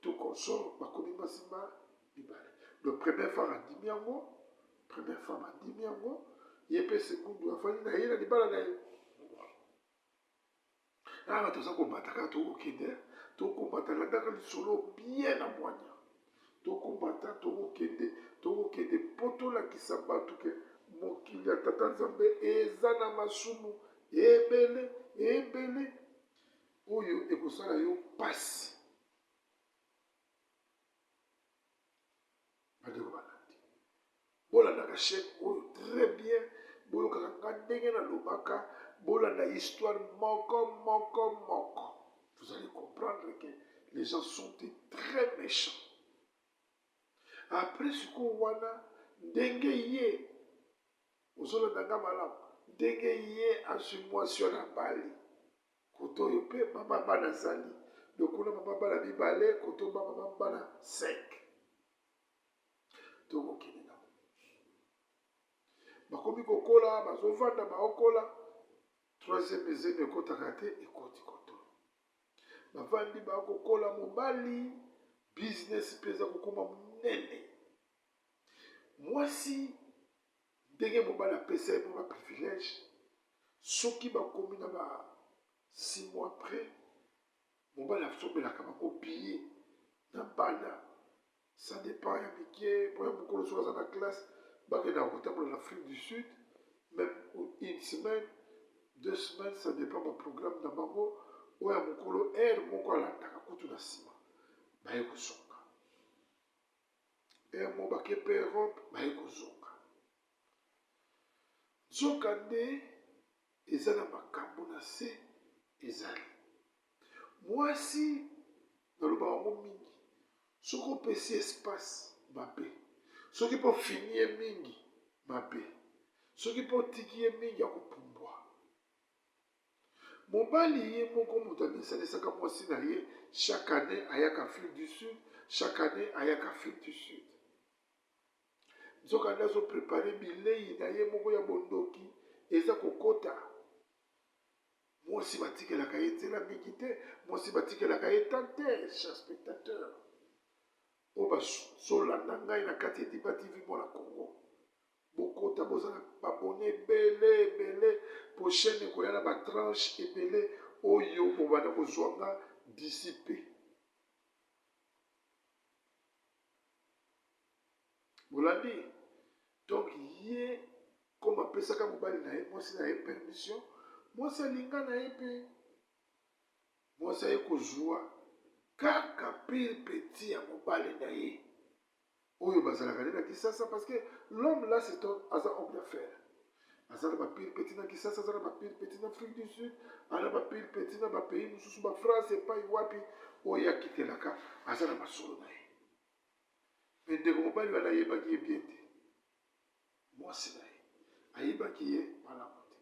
tout consort, bakomi basi ba mibale. Donc première femme andimi yango, première femme andimi yango, ye mpe sekundu afandi na ye na libala na ye. Awa toza komata kaka tokokende, tokomata landaka lisolo bien na bwanya. Tokomata tokokende, tokokende mpo tolakisa bato ke mokili ya Tata Nzambe eza na masumu ebele ebele oyo ekosala yo mpasi. Bandeko balandi, bolandaka chaîne oyo très bien, boyokaka nga ndenge nalobaka, bolanda histoire moko moko moko. Vous allez comprendre que les gens sont très méchants. Après sikoyo wana ndenge ye ozolanda nga malamu, ndenge ye azwi mwasi wana abali kote oyo mpe mama bana azali lokola mama bana mibale kote oyo mama bana 5 tokokende nango bakomi kokola bazovanda baokola troisième ezemi ekotaka te ekoti koto bavandi bakokola mobali business mpe eza kokoma monene mwasi ndenge mobali apesa ye mwa ba privilège soki bakomi na ba 6 mois après mobali asombelaka bango billet na bana ça dépend ya mike po ya mokolo soki aza na classe bakendaka kotambola na afrique du sud même une semaine deux semaines ça dépend ba programme na bango oyo ya mokolo heure moko alandaka kutu na nsima baye kozonga heure moko bake mpe europe baye kozonga nzokande eza na makambo na se ezali mwasi nalobaka yango mingi soki opesi espace mabe soki mpe ofini ye mingi mabe soki mpe otiki ye mingi akopumbwa. Mobali ye moko moto amisanisaka mwasi na ye, chaque annee ayaka Afrique du Sud, chaque annee ayaka Afrique du Sud. Nzokande azo preparer bileyi na ye moko ya bondoki eza kokota. Mwasi batikelaka ye nzela mingi te, mwasi batikelaka ye temps te, chers spectateurs. Oyo bazolanda ngai na kati ya Diba TV mwana Congo. Bokota bozala b'abonne ebele ebele po chaine ekoya na ba tranche ebele oyo bobanda kozua nga d'ici peu. Bolandi? Donc ye comme apesaka mobali na ye mwasi na ye permission, mwasi alinga na ye pe mwasi aye kozua kaka pire petit ya mobali na ye. oyo bazalaka nde na Kisasa parce que l'homme là c'est un aza homme d'affaires aza na ba pire petit na Kisasa aza na ba pire petit na Afrique du Sud aza na ba pire petit na ba pays mosusu ba France epai wapi oyo akitelaka aza na masolo na ye me ndeko mobali wana ayebaki ye bien te mwasi na ye ayebaki ye malamu te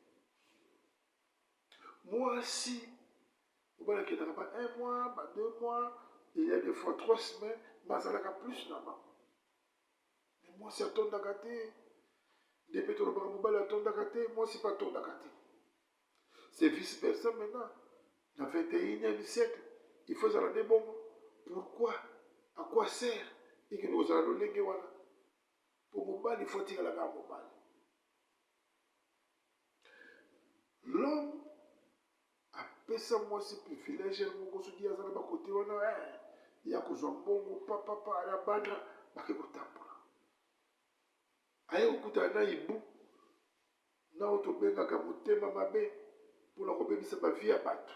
mwasi mobali akendaka ba un mois ba deux mois il y a des fois trois semaines bazalaka plus na bango mais mwasi atondaka te nde mpe tolobaka mobali atondaka te mwasi mpe atondaka te c'est vice versa maintenant na 21e siècle il faut ezala nde bongo pourquoi à quoi sert ekende kozala lolenge wana mpo mobali fo atikala kaka mobali L'homme apesa mwasi privilège moko soki aza na bakote wana eh, ya kozwa mbongo papapa na bana bake kotambola aye kokutana na ibu na oyo tobengaka motema mabe mpona kobebisa bavi ya bato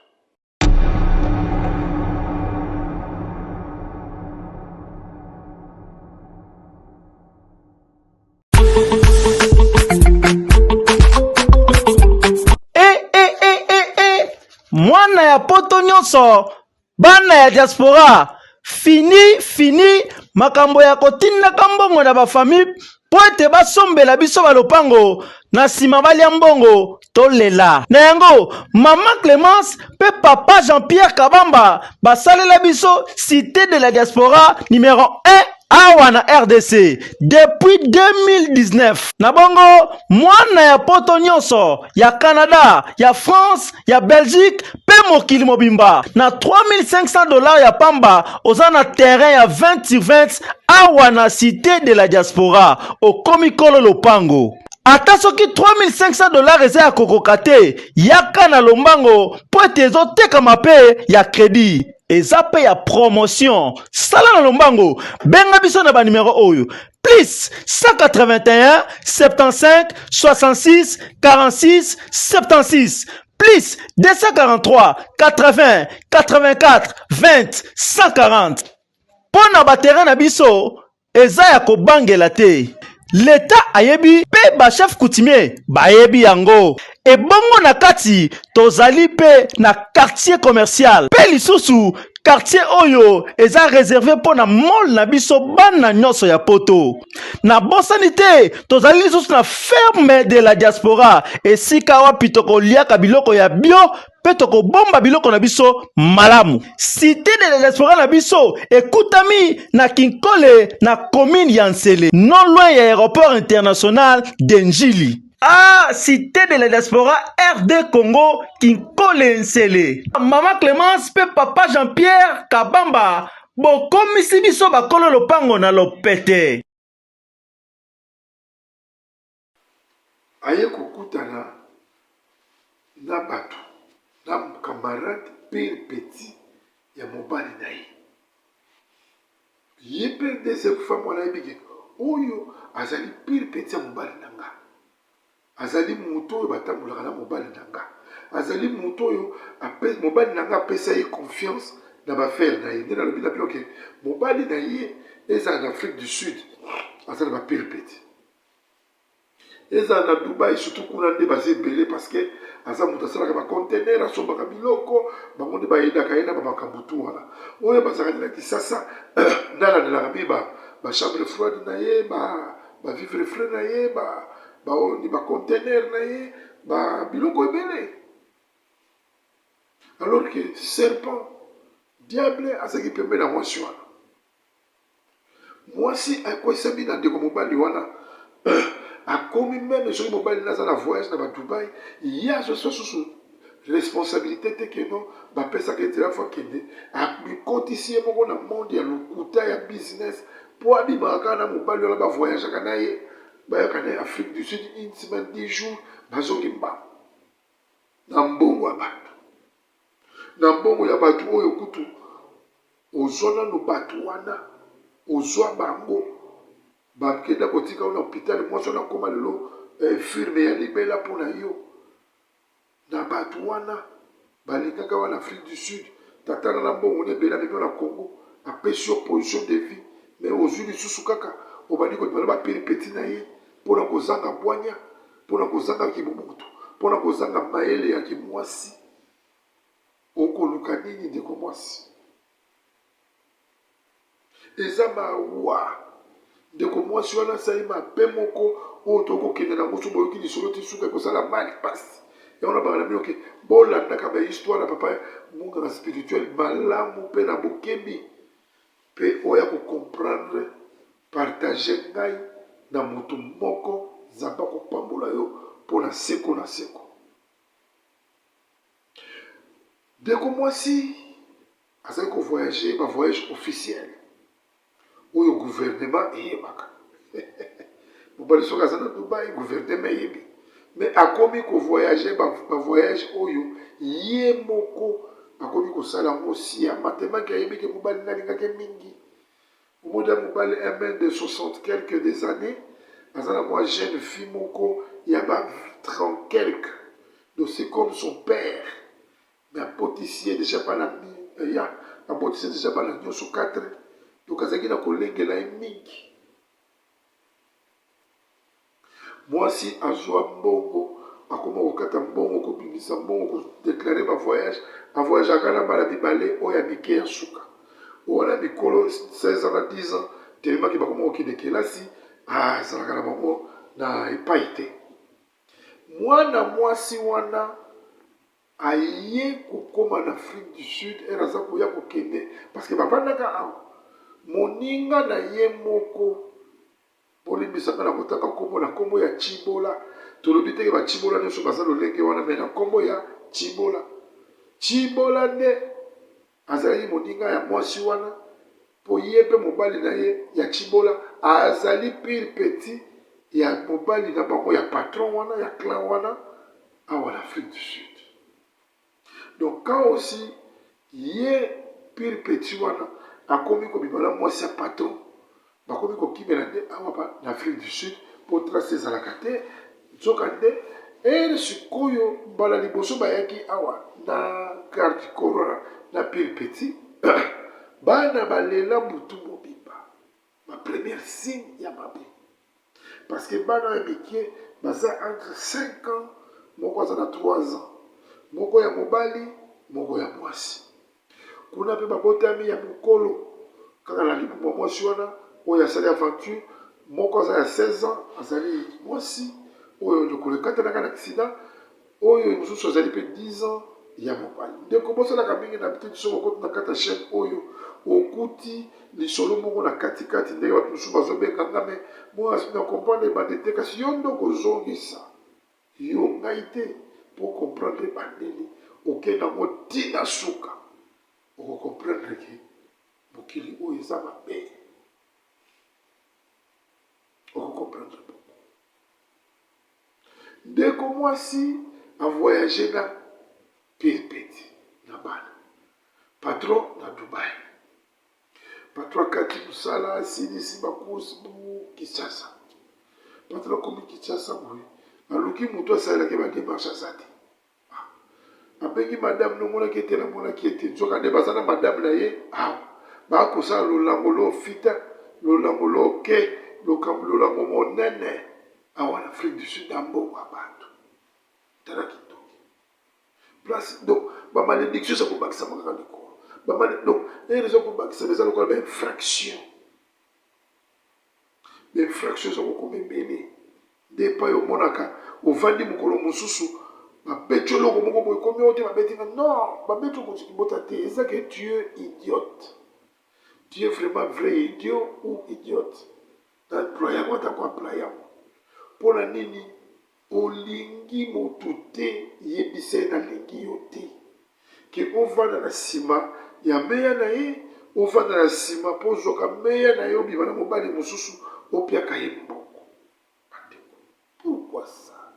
E, e, e, e, e. Mwana ya poto nyonso, bana ya diaspora, fini fini makambo ya kotindaka mbongo na bafamille mpo ete basombela biso balopango na nsima balia mbongo tolela. Na yango, mama Clemence mpe papa Jean-Pierre Kabamba basalela biso Cité de la Diaspora numero 1 awa na RDC depuis 2019. Na bongo, mwana ya poto nyonso ya Canada, ya France, ya Belgique mpe mokili mobimba na 3500 dollars ya pamba oza na terrain ya 20 sur 20 awa na Cité de la Diaspora, okomi kolo lopango. Ata soki 3500 dollars eza ya kokoka te, yaka na lombango mpo ete ezotekama mpe ya credit. Eza mpe ya promotion. Sala na lombango, benga biso na ba numero oyo plus 181 75 66 46 76 plus 243 80 84 20 140. Mpo na ba terrain na biso eza ya kobangela te. L'etat ayebi pe ba chefs coutumiers bayebi yango. Ebongo na kati tozali pe na quartier commercial pe lisusu quartier oyo eza reserve mpo na mall na biso bana nyonso ya poto. Nabosani te tozali lisusu na ferme de la diaspora esika wapi tokoliaka biloko ya bio mpe tokobomba biloko na biso malamu. Cite de la diaspora na biso ekutami na Kinkole na commune ya Nsele, non loin ya aeroport international de Ndjili. Ah, Cite de la diaspora RD Congo, Kinkole Nsele. Mama Clemence mpe papa Jean-Pierre Kabamba bokomisi biso bakolo lopango na lopete. Aye kokutana na batu na camarade pire petit ya mobali na ye. Ye pe deuxième femme wana ayebi ke oyo azali pire petit ya mobali na nga. Azali moto oyo batambolaka na mobali na nga. Azali moto oyo mobali na nga apesa ye confiance na ba affaires na ye. Nde nalobi na bino ke mobali na ye ezala na Afrique du Sud aza na ba pire petit. Ezala na Dubaï surtout kuna nde baza ebele parce que aza moto asalaka ba container asombaka biloko bango nde bayedaka ye na ba makambo tu wana oyo bazalaka nde na Kisasa nde alandelaka mingi ba ba chambre froide na ye ba ba vivre frais na ye ba ba oyo nde ba container na ye ba biloko ebele. Alors que serpent, diable azalaki pembeni ya mwasi wana. Mwasi akwesami na ndeko mobali wana akomi meme soki mobali na aza na voyage na ba Dubai, ye azoswa susu responsabilité te que non bapesaka ye nzela fo akende, amikotisi ye moko na monde ya lokuta ya business mpo abimaka kaka na mobali wana, bavoyageaka na ye, bayaka na ye Afrique du Sud une semaine, 10 jours, bazongi mbangu na mbongo ya bato, na mbongo ya bato oyo kutu ozwa nanu bato wana, ozwa bango bakenda kotika yo na hôpital, mwasi wana akoma lelo infirme ya libela mpo na yo. Na batu wana balingaka wana Afrique du Sud tata na na mbongo na ebele amemi yo na Congo apesi yo position de vie mais ozui lisusu kaka obandi kobima na ba peripeti na ye pona kozanga bwanya pona kozanga kibomoto pona kozanga mayele ya kimwasi okoluka nini ndeko mwasi? Eza mawa ndeko mwasi wana asali mabe moko oyo tokoki kokende na yango soki boyoki lisolo ti suka ekosala mal pasi yango na banga na bino ke bolandaka ba histoire ya papa munganga spirituel malamu mpe na bokebi mpe oya ko comprendre partage ngai na moto moko nzambe akopambola yo mpo na seko na seko ndeko mwasi Azali ko voyager ba voyage officiel oyo gouvernement eyebaka. Mobali soki aza na Dubai gouvernement eyebi. Mais akomi ko voyager ba, ba voyage oyo ye moko akomi kosala yango siama tellement que ayebi ke mobali na alingaki mingi. Omoni ya mobali un mètre de 60 quelques des années aza na mwa jeune fille moko ya ba 30 quelques. Donc c'est comme son père. Mais abotisi ye dejà bana ya abotisi ye dejà bana nionso 4 donc azalaki na kolengela ye mingi. Mwasi azua mbongo akoma kokata mbongo kobimisa mbongo ko declarer ba voyage avoyageaka na bana mibale oyo ya mike ya suka oyo wana mikolo 16 ans na 10 ans tellement ke bakoma kokende kelasi azalaka na bango na epai te. Mwana mwasi wana Aye kokoma na Afrique du Sud heure aza koya kokende parce que bavandaka awa moninga na ye moko bolimbisa nga na kotanga kombo na kombo ya Tshibola tolobi te ke ba Tshibola nionso baza lolenge wana mais na kombo ya Tshibola Tshibola nde azalaki moninga ya mwasi wana po ye pe mobali na ye ya Tshibola azali pire petit ya mobali na bango ya patron wana ya clan wana awa na Afrique du Sud. Donc quand aussi ye pire petit wana akomi kobima na mwasi ya patron bakomi kokimela nde awa na Afrique du Sud po trace ezalaka te nzoka nde ere sikoyo mbala liboso bayaki awa na garde corona na pire petit bana balela butu mobimba ba première signe ya mabe parce que bana ya mikie baza entre 5 ans moko aza na 3 ans moko ya mobali moko ya mwasi Kuna pe babotami ya mokolo kaka na libumu ya mwasi wana oyo asali aventure. Moko aza ya 16 ans azali mwasi oyo lokolo ekatanaka na accident, oyo mosusu azali pe 10 ans ya mobali. Ndeko bosalaka mingi na habitude soki okoti na kati ya chaine oyo okuti lisolo moko na kati kati ndenge bato mosusu bazobenga nga me moi na comprendre ebande te, kasi yo nde okozongisa Yo ngai te po comprendre ebandeli okende yango ti na suka oko comprendre ke mokili oyo eza mabe oko comprendre bongo ndeko mwasi a voyage na peti na bana patron na Dubai Patron akati mosala asilisi ba course bu Kinshasa. Patron akomi Kinshasa boye aluki moto asalelaki ba demarche aza te. Ah, abengi madame nomonaki ete namonaki ete nzoka nde baza na madame na ye awa bakosala lolango lo fita lolango lo ke lolango monene awa na Afrique du Sud na mbongo ya bato tala kindoki place donc ba malédiction eza kobakisama kaka likolo ba male donc ere eza kobakisama eza lokola ba infraction ba infraction eza kokoma ebele nde epai omonaka ovandi mokolo mosusu. Babeti yo eloko moko boye ekomi oyo te babeti nga non babeti yo kozi kibota te eza ke tu es idiote tu es vraiment vrai idiot ou idiote na employe yango ata ko employe yango mpo na nini olingi motu te yebisa ye nalingi yo te ke ovanda na nsima ya meya na ye ovanda na nsima mpo ozwaka meya na ye obima na mobali mosusu opiaka ye mbongo bandeko Pourquoi ça?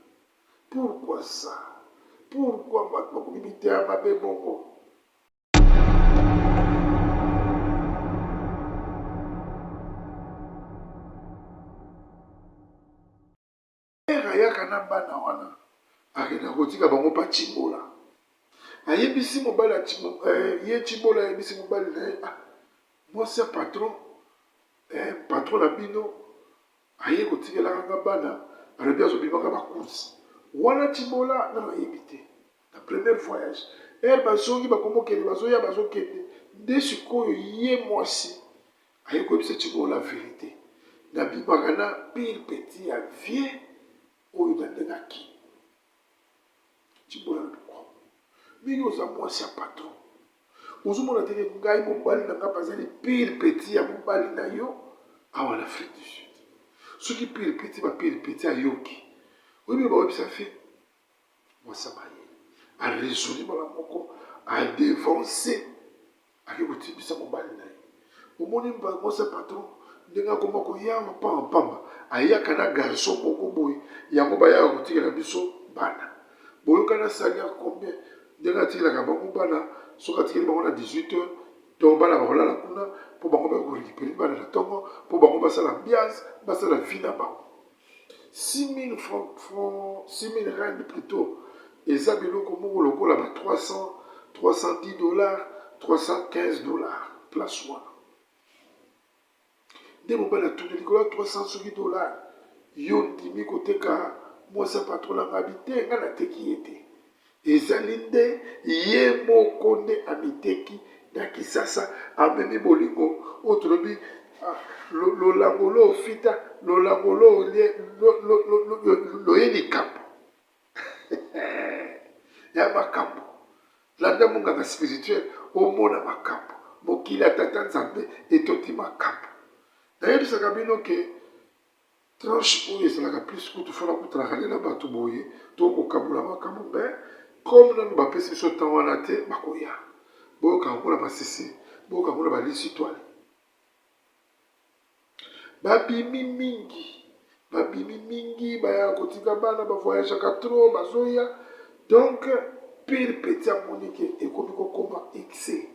Pourquoi ça? Pourquoi bato bakomi miteya mabe bongo? Père ayaka na bana wana akenda kotika bango pa Tshibola. Ayebisi mobali eh, ye Tshibola ayebisi mobali na ye ah, mwasi ya patron eh, patron na bino Aye kotikelaka nga bana alobi azo bimaka ba course wana tshibola nanu ayebi te na première voyage heure bazongi bakomokende bazoya bazokende nde sikoyo ye mwasi aye koyebisa tshibola verite nabimaka na pire petit ya vieux oyo na ndenge akimi Tshibola alobi ko mingi oza mwasi ya patron ozomona te ke ngai mobali na ngai bazali pire petit ya mobali na yo awa na Afrique du Sud soki pire petit ba pire petit ayoki oyebi baoyebisa fi mwasi ya mayele araisonne mbala moko adevance ake kotimbisa mobali na ye omoni mwasi ya patron ndenge akoma koyawa pamba pamba ayaka na garçon moko boye yango bayaka kotikela biso bana boyokana salaire combien ndenge atikelaka bango bana soki atikeli bango na 18 heures donc bana bakolala kuna mpo bango baya korekipere bana na ntongo mpo bango basala ambiance basala vie na bango 6000 francs, francs 6000 rand plutôt eza biloko moko lokola ba 300 310 dollars 315 dollars place wana nde mobali atuni likolo ya 300 soki dollars yo ndimi koteka mwasi ya patron na ngai te ngai nateki ye te Ezali nde ye moko nde amiteki na kisasa, amemi bolingo oyo tolobi ah, lolango lo fita, lolango lo loye likambo ya makambo. Landa monganga spirituel omona makambo. Mokili ya tata Nzambe etoti makambo. Nayebisaka bino ke Tranche oyo ezalaka plus kutu faut nakutanaka nde na batu boye to kokabola makambo mais comme nanu bapesi biso temps wana te bakoya boyoka yango na masese boyoka yango na balisitwale babimi mingi babimi mingi bayaka kotika bana bavoyageaka trop bazoya donc pire petit amoni ke ekomi kokoma excès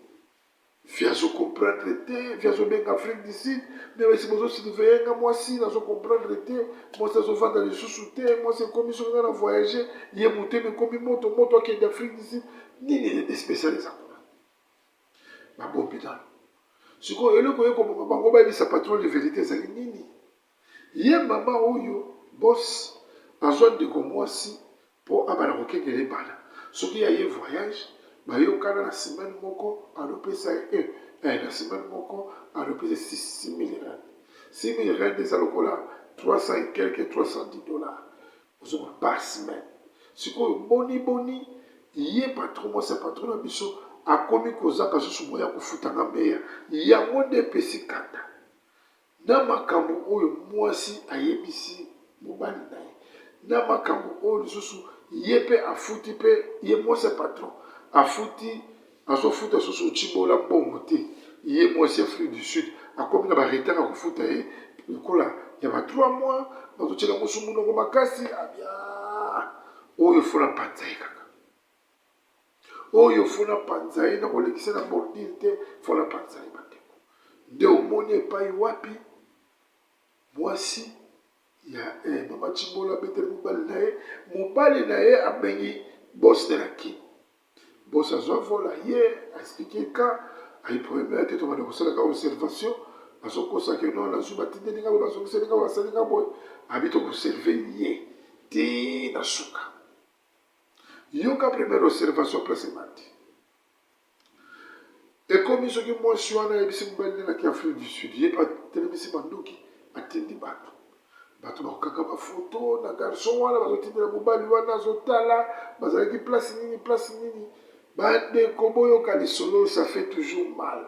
Vie azo comprendre te, vie azo benga Afrique du Sud, mais basi bozo surveiller nga mwasi nazo comprendre te, mwasi azo vanda lisusu te, mwasi ekomi soki nga na voyager, ye motema ekomi moto, moto akende Afrique du Sud, nini de spécial eza kuna? Babombi nanu. Sikoyo eloko ye koboma bango bayebisa patron de verite ezali nini? Ye mama oyo boss azwa ndeko mwasi po abanda kokengela ye bana soki ye aye voyage bayokana na semaine moko alopesa ye eh, eh, na semaine moko alopesa 6000 rand 6000 rand eza lokola 300 et quelque 310 dollars ozomona par semaine sikoyo boni boni ye patron mwasi ya patron na biso akomi kozanga susu moya kofuta nga meya yango nde epesi kanda Na makambo oyo mwasi ayebisi mobali na ye, na makambo oyo lisusu ye pe afuti pe ye mwasi ya patron afuti azofuta susu Tshibola mbongo te, ye mwasi ya Afrique du Sud akomi na ba retard ya kofuta ye lokola ya ba 3 mois, bazotiela yango su monoko makasi abia oyo fo na panza ye kaka oyo fo na panza ye nakolekisa na bordure te fo na panza ye bandeko nde omoni epai wapi mwasi ya eh, mama Tshibola abeteli mobali na ye mobali na ye abengi boss de la kin boss azwa vol aye explike ka ayi problème ya te tobanda kosalaka observation azokosa ke non nazwi batindeli nga boye bazongiseli nga boye basali nga boye abi tokoserve ye ti na suka Yoka première observation place ebandi. Ekomi soki mwasi wana ayebisi mobali nde nake Afrique du Sud, ye mpe atelemisi manduki atindi bato. Bato bakokanga bafoto na garçon wana, bazotindela mobali wana azotala, bazalaki place nini, place nini. Bandeko boyoka lisolo, ça fait toujours mal.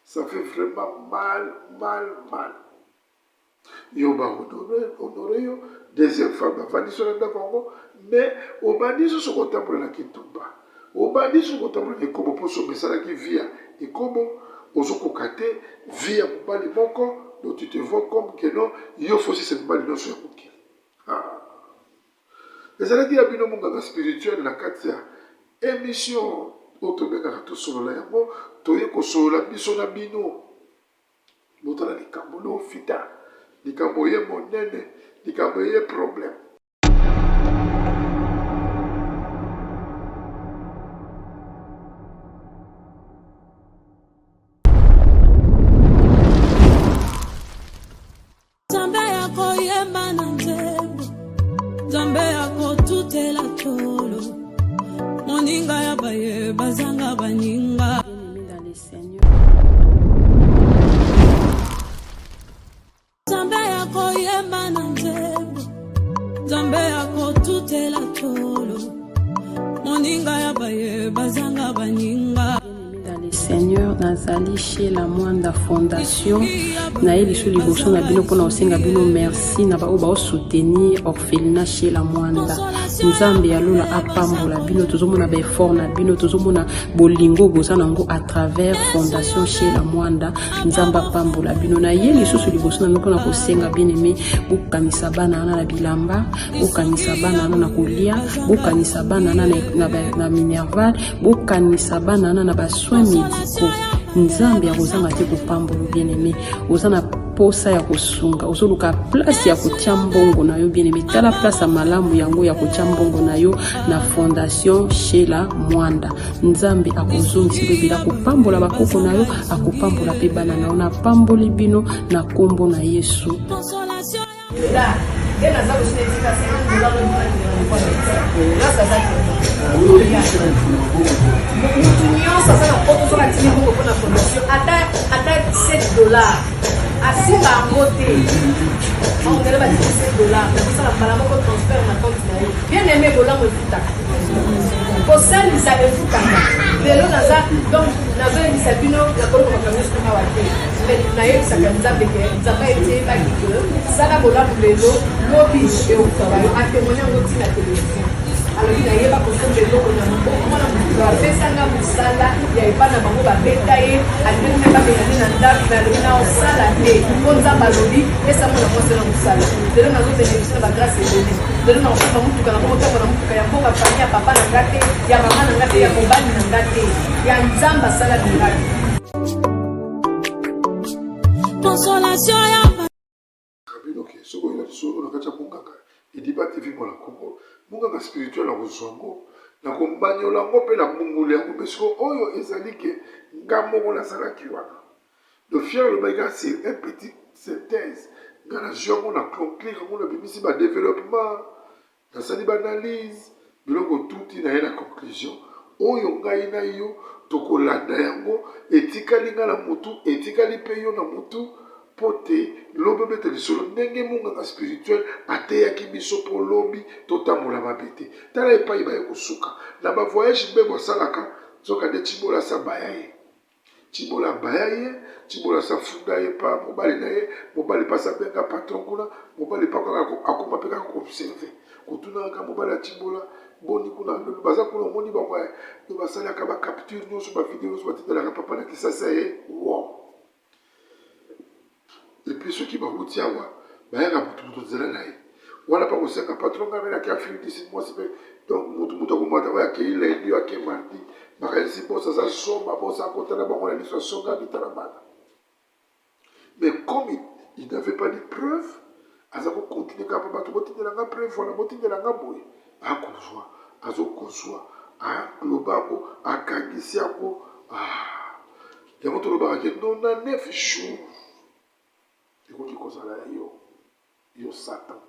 Ça fait vraiment mal, mal, mal. Yo ba honore, honore yo, deuxième femme bavandisi yo na ndako yango, mais obandi lisusu kotambola na kindumba. Obandi lisusu kotambola na ekobo mpo soki omesanaki vie ya ekobo, ozokoka te vie ya mobali moko, donc tu te vois comme que non, yo faut osisa mibali nyonso ya mokili. Ah. Ezalaki ya bino monganga spirituel na kati ya emission oyo tobengaka tosolola yango, toye kosolola biso na bino. Botala likambo lofita, likambo ye monene, likambo ye problème. Nzambe ya koyemba na nzembo, Nzambe ya kotutela tolo, moninga ya baye bazanga baninga. Nzambe ya koyemba na nzembo, Nzambe ya kotutela tolo, moninga ya baye bazanga baninga. Dans le Seigneur nazali chez la Mwanda Fondation naye lisu liboso na bino mpona kosenga bino merci na baoyo baosoutenir orphelinat chez la Mwanda. Nzambe ya lola apambola bino, tozomona baeffort na bino, tozomona bolingo boza nango à travers fondation chez la Mwanda. Nzambe apambola bino. Na ye lisusu liboso na bino mpona kosenga bien aimé, bokanisa bana wana na bilamba, bokanisa bana wana na kolia, bokanisa bana wana na, na, na minerval, bokanisa bana wana na ba soins médicaux. Nzambe akozanga te kopambola bien aimé. Oza na posa ya kosunga, ozoluka place ya kotia mbongo na yo bien aimé, tala place ya malamu yango ya kotia mbongo na yo na fondation Sheila Mwanda. Nzambe akozongisa yo ebele, akopambola bakoko na yo, akopambola mpe bana na yo. Napamboli bino na nkombo na Yesu. Mutu nyonso aza na poto soki atindi mbongo mpo na fondation ata ata 7 dollars asimba yango te ondele batindi 7 dollars nakosala mbala moko transfert na compte na ye bien aime bolamu efutaka kosalisa efutaka lelo naza donc nazoyebisa bino nakoloba makambo nyonso awa te mais nayebisaka nzambe ke nzambe ayebaki ke sala bolamu lelo lobi eokutaka yo atemoigne yango ntina televizio alobi nayeba kosomba eloko na maboko mwana mosusu apesanga mosala ya epai na bango babeta ye alingaki mpe babengani na ndako me alobi na osala te mpo nzambe alobi pesa mwana mwasi na mosala lelo nazobeneficie na bagrâce ebele lelo nakosomba motuka na komotambo na motuka ya mboka famille ya papa na nga te ya mama na nga te ya mobali na nga te ya nzambe asala miracle consolation ya bino ke soki oyoka lisolo na kati ya monganga ediba tv mwana congo monganga spirituel akozwa yango na komanyola yango mpe na mungulu yango mpe sikoyo oyo ezali ke nga moko nazalaki wana donc fier alobaki kaka sur un petit synthèse nga nazwi yango na conclure yango nabimisi ba développement Nasali ba analyse biloko tout ti naye na conclusion oyo ngai na yo tokolanda yango etikali ngai na mutu etikali pe yo na mutu po te lobi obeta lisolo ndenge munganga spirituel ateyaki biso po lobi totambola mabe te tala epayi baye kosuka na ba voyage mbebo asalaka nzoka nde tshibola asi abaya ye Tshibola abaya ye, Tshibola asi afunda ye pa mobali na ye, mobali pe asi abenga patron kuna, mobali pe akoma pe kaka ko observer, kotuna kaka mobali ya Tshibola, boni kuna, baza kuna omoni bango eh, donc basalaka ba capture nionso, ba video nionso batindelaka papa na Kisasa ye, wow. Et puis soki bawuti awa bayaka mutu mutu nzela na ye wana pa kosenga patron ngai nake Afrique du Sud mwasi pe donc mutu mutu akomata oyo akei lundi oyo ake mardi bakanisi boss aza zoba boss akota na bango na liso asonga bitala bana mais comme il, il n'avait pas de preuve aza kocontinue kaka mpo bato botindela nga preuve wana botindela nga boye akozwa azokozwa aloba yango akangisi yango ah. Yango tolobaka ke 99 jours ekoki kozala ya yo, yo Satan.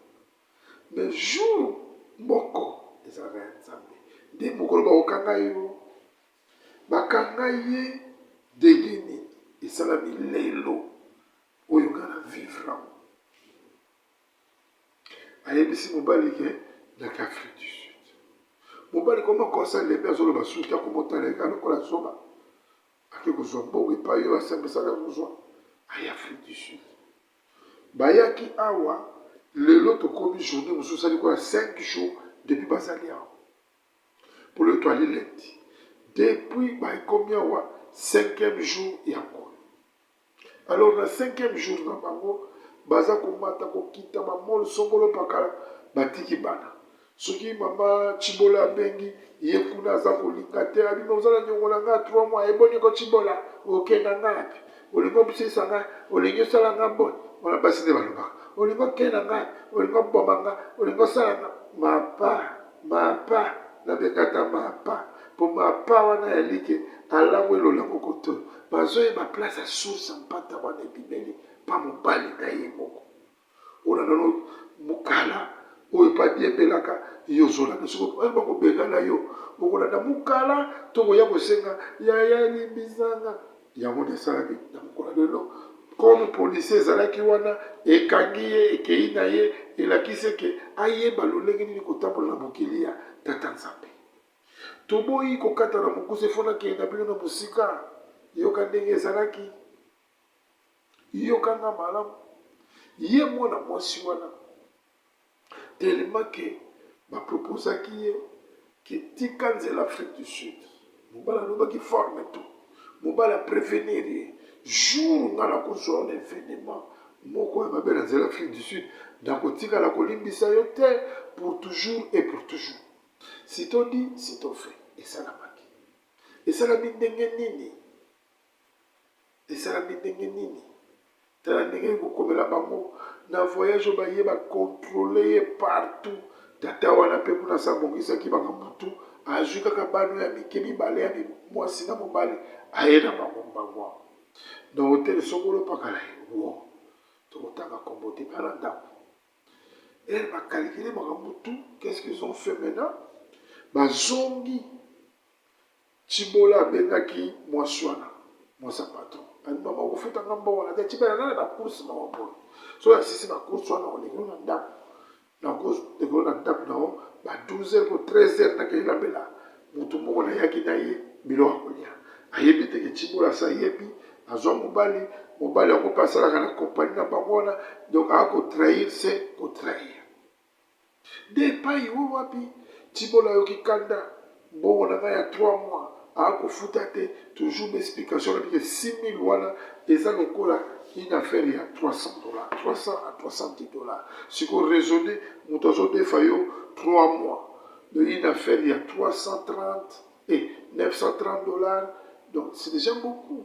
Mais jour moko ezalaka ya Nzambe. Nde mokolo bakokanga yo, bakanga ye ndenge nini? Esalami lelo oyo nga na vivre yango. Ayebisi mobali ke nake Afrique du Sud. Mobali koma kosa lembi azoloba suki akomotala ye kaka lokola zoba. Ake kozwa mbongo epai oyo asambisaka kozwa aye Afrique du Sud. Bayaki awa lelo tokomi journée mosusu esali kola 5 jours depuis bazali awa. Mpo lelo toali lundi. Depuis bakomi awa cinquième jour yango oyo. Alors na cinquième jour na bango baza komata kokita ba mall songolo pakala batiki bana. Soki mama Tshibola abengi ye kuna aza kolinga te abi mais oza na niongo na nga 3 mois eboni ko Tshibola okenda nga wapi olingi obisisa nga olingi osala nga boni wana basi nde balobaka olingi okenda nga olingi oboma nga olingi osala nga mapa mapa nabenga ata mapa po mapa wana ya like alangwe lolango koto bazoyeba place ya source ya mpata wana ebimeli pa mobali na ye moko Ona nano mukala oyo epa adiembelaka yo ozolanda soki oyo bakobengana yo okolanda mukala to koya kosenga yaya limbisanga yango nde esalami na mokolo ya lelo comme policier ezalaki wana ekangi ye ekei na ye elakisi eke ayeba lolenge nini kotambola na mokili ya tata nzambe toboyi kokata na mokuse fo nakende na bino na mosika yoka ndenge ezalaki Yoka nga malamu. Ye mwana mwasi wana tellement que ba proposaki ye que tika nzela Afrique du Sud. Mobali alobaki forme tout. Mobali a prevenir ye jour nga nakozwa yo na evenement moko ya mabe na nzela Afrique du Sud nakotikala kolimbisa yo te pour toujours et pour toujours. Sitôt dit, sitôt fait. Esalamaki. Esalami ndenge nini? Esalami ndenge nini? Tala ndenge ekokomela bango na voyage oyo baye ba controle ye partout. Tata wana pe kuna asi abongisaki makambo tout, azwi kaka bana oyo ya mike mibale ya mwasi na mobali aye na bango mbangu awa na hotel songolo pakala ye wo tokotanga kombo te bana ndako heure ba calculer makambo tout, qu'est-ce qu'ils ont fait maintenant? Bazongi Tshibola abengaki mwasi wana, mwasi ya patron. Alobi, mama okofuta nga mbongo na te. Tshibala na na ba courses moko boye. Soki nasisi ba courses wana nakoleka yo na ndako. Nakoleka yo na ndako na yo ba 12 heures po 13 heures nakei lambela moto moko nayaki na ye biloko ya kolia. Ayebi te ke Tshibola asi ayebi, azwa mobali, mobali yango mpe asalaka na compagnie na bango wana, donc aya ko trahir se ko trahir. Nde epayi oyo wapi Tshibola ayoki kanda mbongo na ngai ya 3 mois akofuta te toujours ba explication alobi ke 6000 wana eza lokola une affaire ya 300 dollars 300 à 310 dollars sikoyo raisonne moto azodefa yo 3 mois donc une affaire ya 330 et 930 dollars donc c'est déjà beaucoup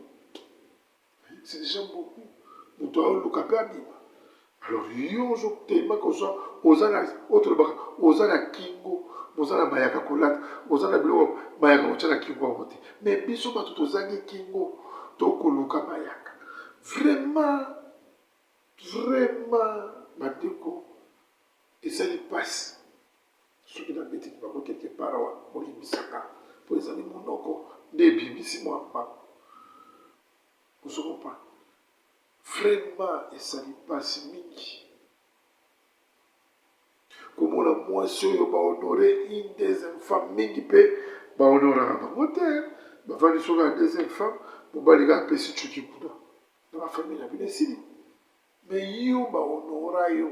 C'est déjà beaucoup. Moto aoluka mpe abima. Alors yo ozo tellement que oza oza na oyo tolobaka oza na kingo, oza na mayaka kolata, oza na biloko mayaka kotya na kingo yango te. Mais biso bato tozangi kingo tokoluka mayaka. Vraiment vraiment bandeko ezali mpasi soki nabetiki bango quelque part awa bolimbisaka mpo ezali monoko nde ebimisi mwa mbango. Ozo comprendre? Vraiment esali pasi mingi komona mwasi oyo ba honore une deuxième femme mingi pe ba honoraka bango te bavandi soki ya deuxième femme mobali kaka apesi cuki kuna na ba famille na bino esili mais yo ba honora yo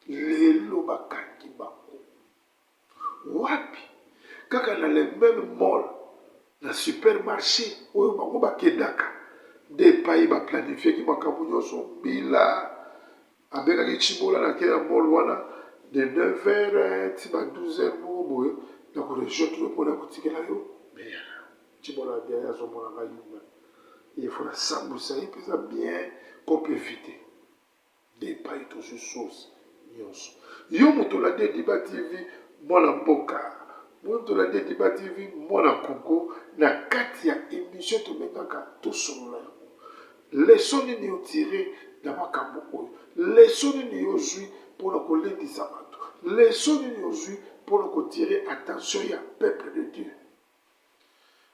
lelo bakangi bango Wapi? Kaka na le meme mall, na supermarche oyo bango bakendaka nde epayi ba planifiaki makambo nyonso. Mbila abengaki Tshibola na ke na mall wana de 9 heures ti ba 12 heures moko boye na ko rejoindre yo mpona kotikela yo meya na yo. Tshibola abi aye azomona ngai yuma ye fo nasambwisa ye mpenza bien kope evite. Nde epayi tozwi source nionso. Yo moto olandi Ediba TV mwana mboka, yo moto olandi Ediba TV mwana Congo na kati ya emission tobengaka tosolola yango. Leçon nini o tirer na makambo oyo? Leçon nini yo ozwi pona kolendisa bato? Leçon nini ozwi pona ko tirer attention ya peuple de Dieu?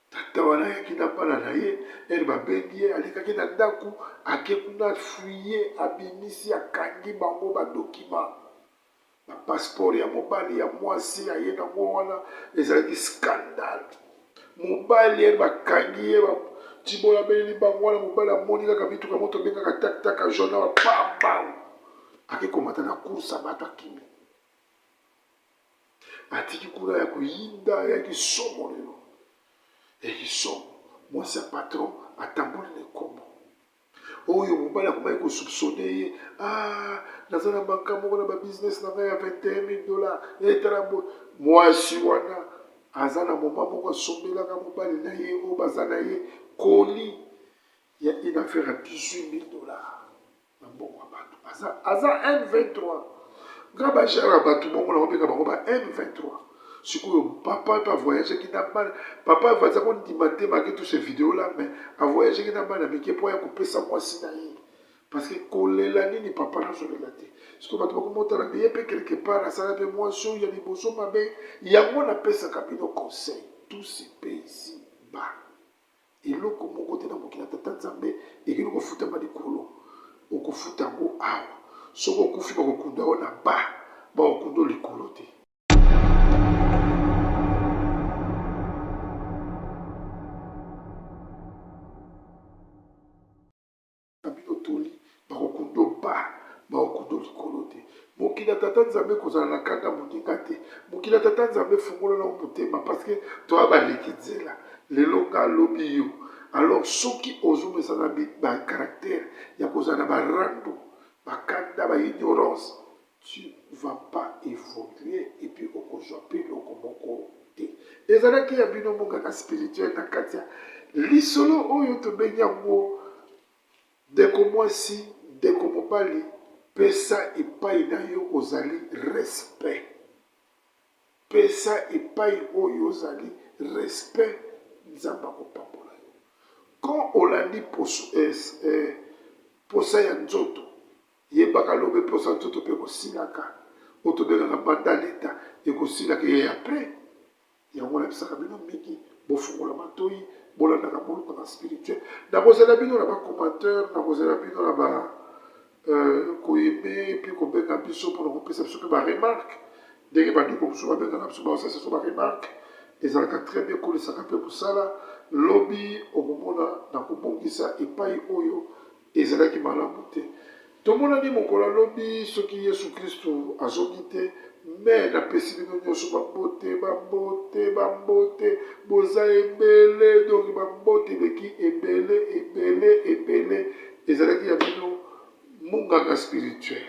Tata wana ayaki na bana na ye, heure babengi ye alekaki na ndaku, ake kuna a fouiller, abimisi akangi bango ba documents. Ba passeport ya mobali ya mwasi aye nango wana ezalaki scandale. Mobali ye bakangi ye tibola abeleli bango wana mobali amoni kaka mituka moto abengaka tak tak jaune awa pambau ake komata na course ya bato akimi atiki kuna ya koyinda yaki somo lelo yaki somo mwasi ya patron atamboli na ekombo oyo mobali akomaki ko soupçonner ye ah naza na banka moko na ba business na ngai ya 21000 dollars etala eh, boye mwasi wana aza na moma moko asombelaka mobali na ye oyo baza na ye koli ya une affaire ya 18000 dollars na mbongo ya bato aza, aza M23 nga bajare ya bato bongo na babenga bango ba M23 sikoyo papa mpe avoyageaki na bana papa aza kondima te malgré tout ce video là mais avoyageaki na bana mike mpo aya kopesa mwasi na ye parce que kolela nini papa nazolela te sikoyo bato bakomotala me ye mpe quelque part asala mpe mwasi oyo ya liboso mabe yango napesaka bino conseil tout se paye ici bas Eloko moko te na mokili ya Tata Nzambe ekoki kofutama likolo. Okofuta yango awa. Soki okufi bakokunda yo na ba, bakokunda yo likolo te. Na bino toli, bakokunda yo ba, bakokunda yo likolo te. Mokili ya Tata Nzambe kozala na kanda moninga te. Mokili ya Tata Nzambe fungola na motema parce que toya baleki nzela. Lelo nga lobi yo. Alors soki ozomesana ba caractère ya kozala na ba rando, ba kanda, ba ignorance, tu vas pas evoluer et puis okozwa pe eloko moko te. Ezalaki ya bino monganga spirituel na kati ya lisolo oyo tobengi yango ndeko mwasi, ndeko mobali, pesa epai na yo ozali respect. Pesa epai oyo ozali respect, Nzambe akopambola yo. Quand olandi poso, eh, eh, posa ya nzoto Yebaka lobi posa nzoto pe ekosilaka oyo tobengaka banda leta ekosilaka ye après yango nayebisaka bino mingi bofungola matoyi bolandaka bolukaka spirituel nakozela bino na ba commentaire nakozela bino na ba euh, koyeme epuis kobenga biso mpona kopesa biso mpe ba remarque ndenge bandeko mosusu babengaka biso baosasa biso ba remarque ezalaka très bien ekolisaka mpe mosala lobi okomona na kobongisa epai oyo Ezalaki malamu te. Tomonani mokolo ya lobi soki Yesu Kristu azongi te. Mais napesi bino nionso ba mbote, ba mbote, ba mbote. Boza ebele donc ba mbote eleki ebele, ebele, ebele. Ezalaki ya bino munganga spirituel.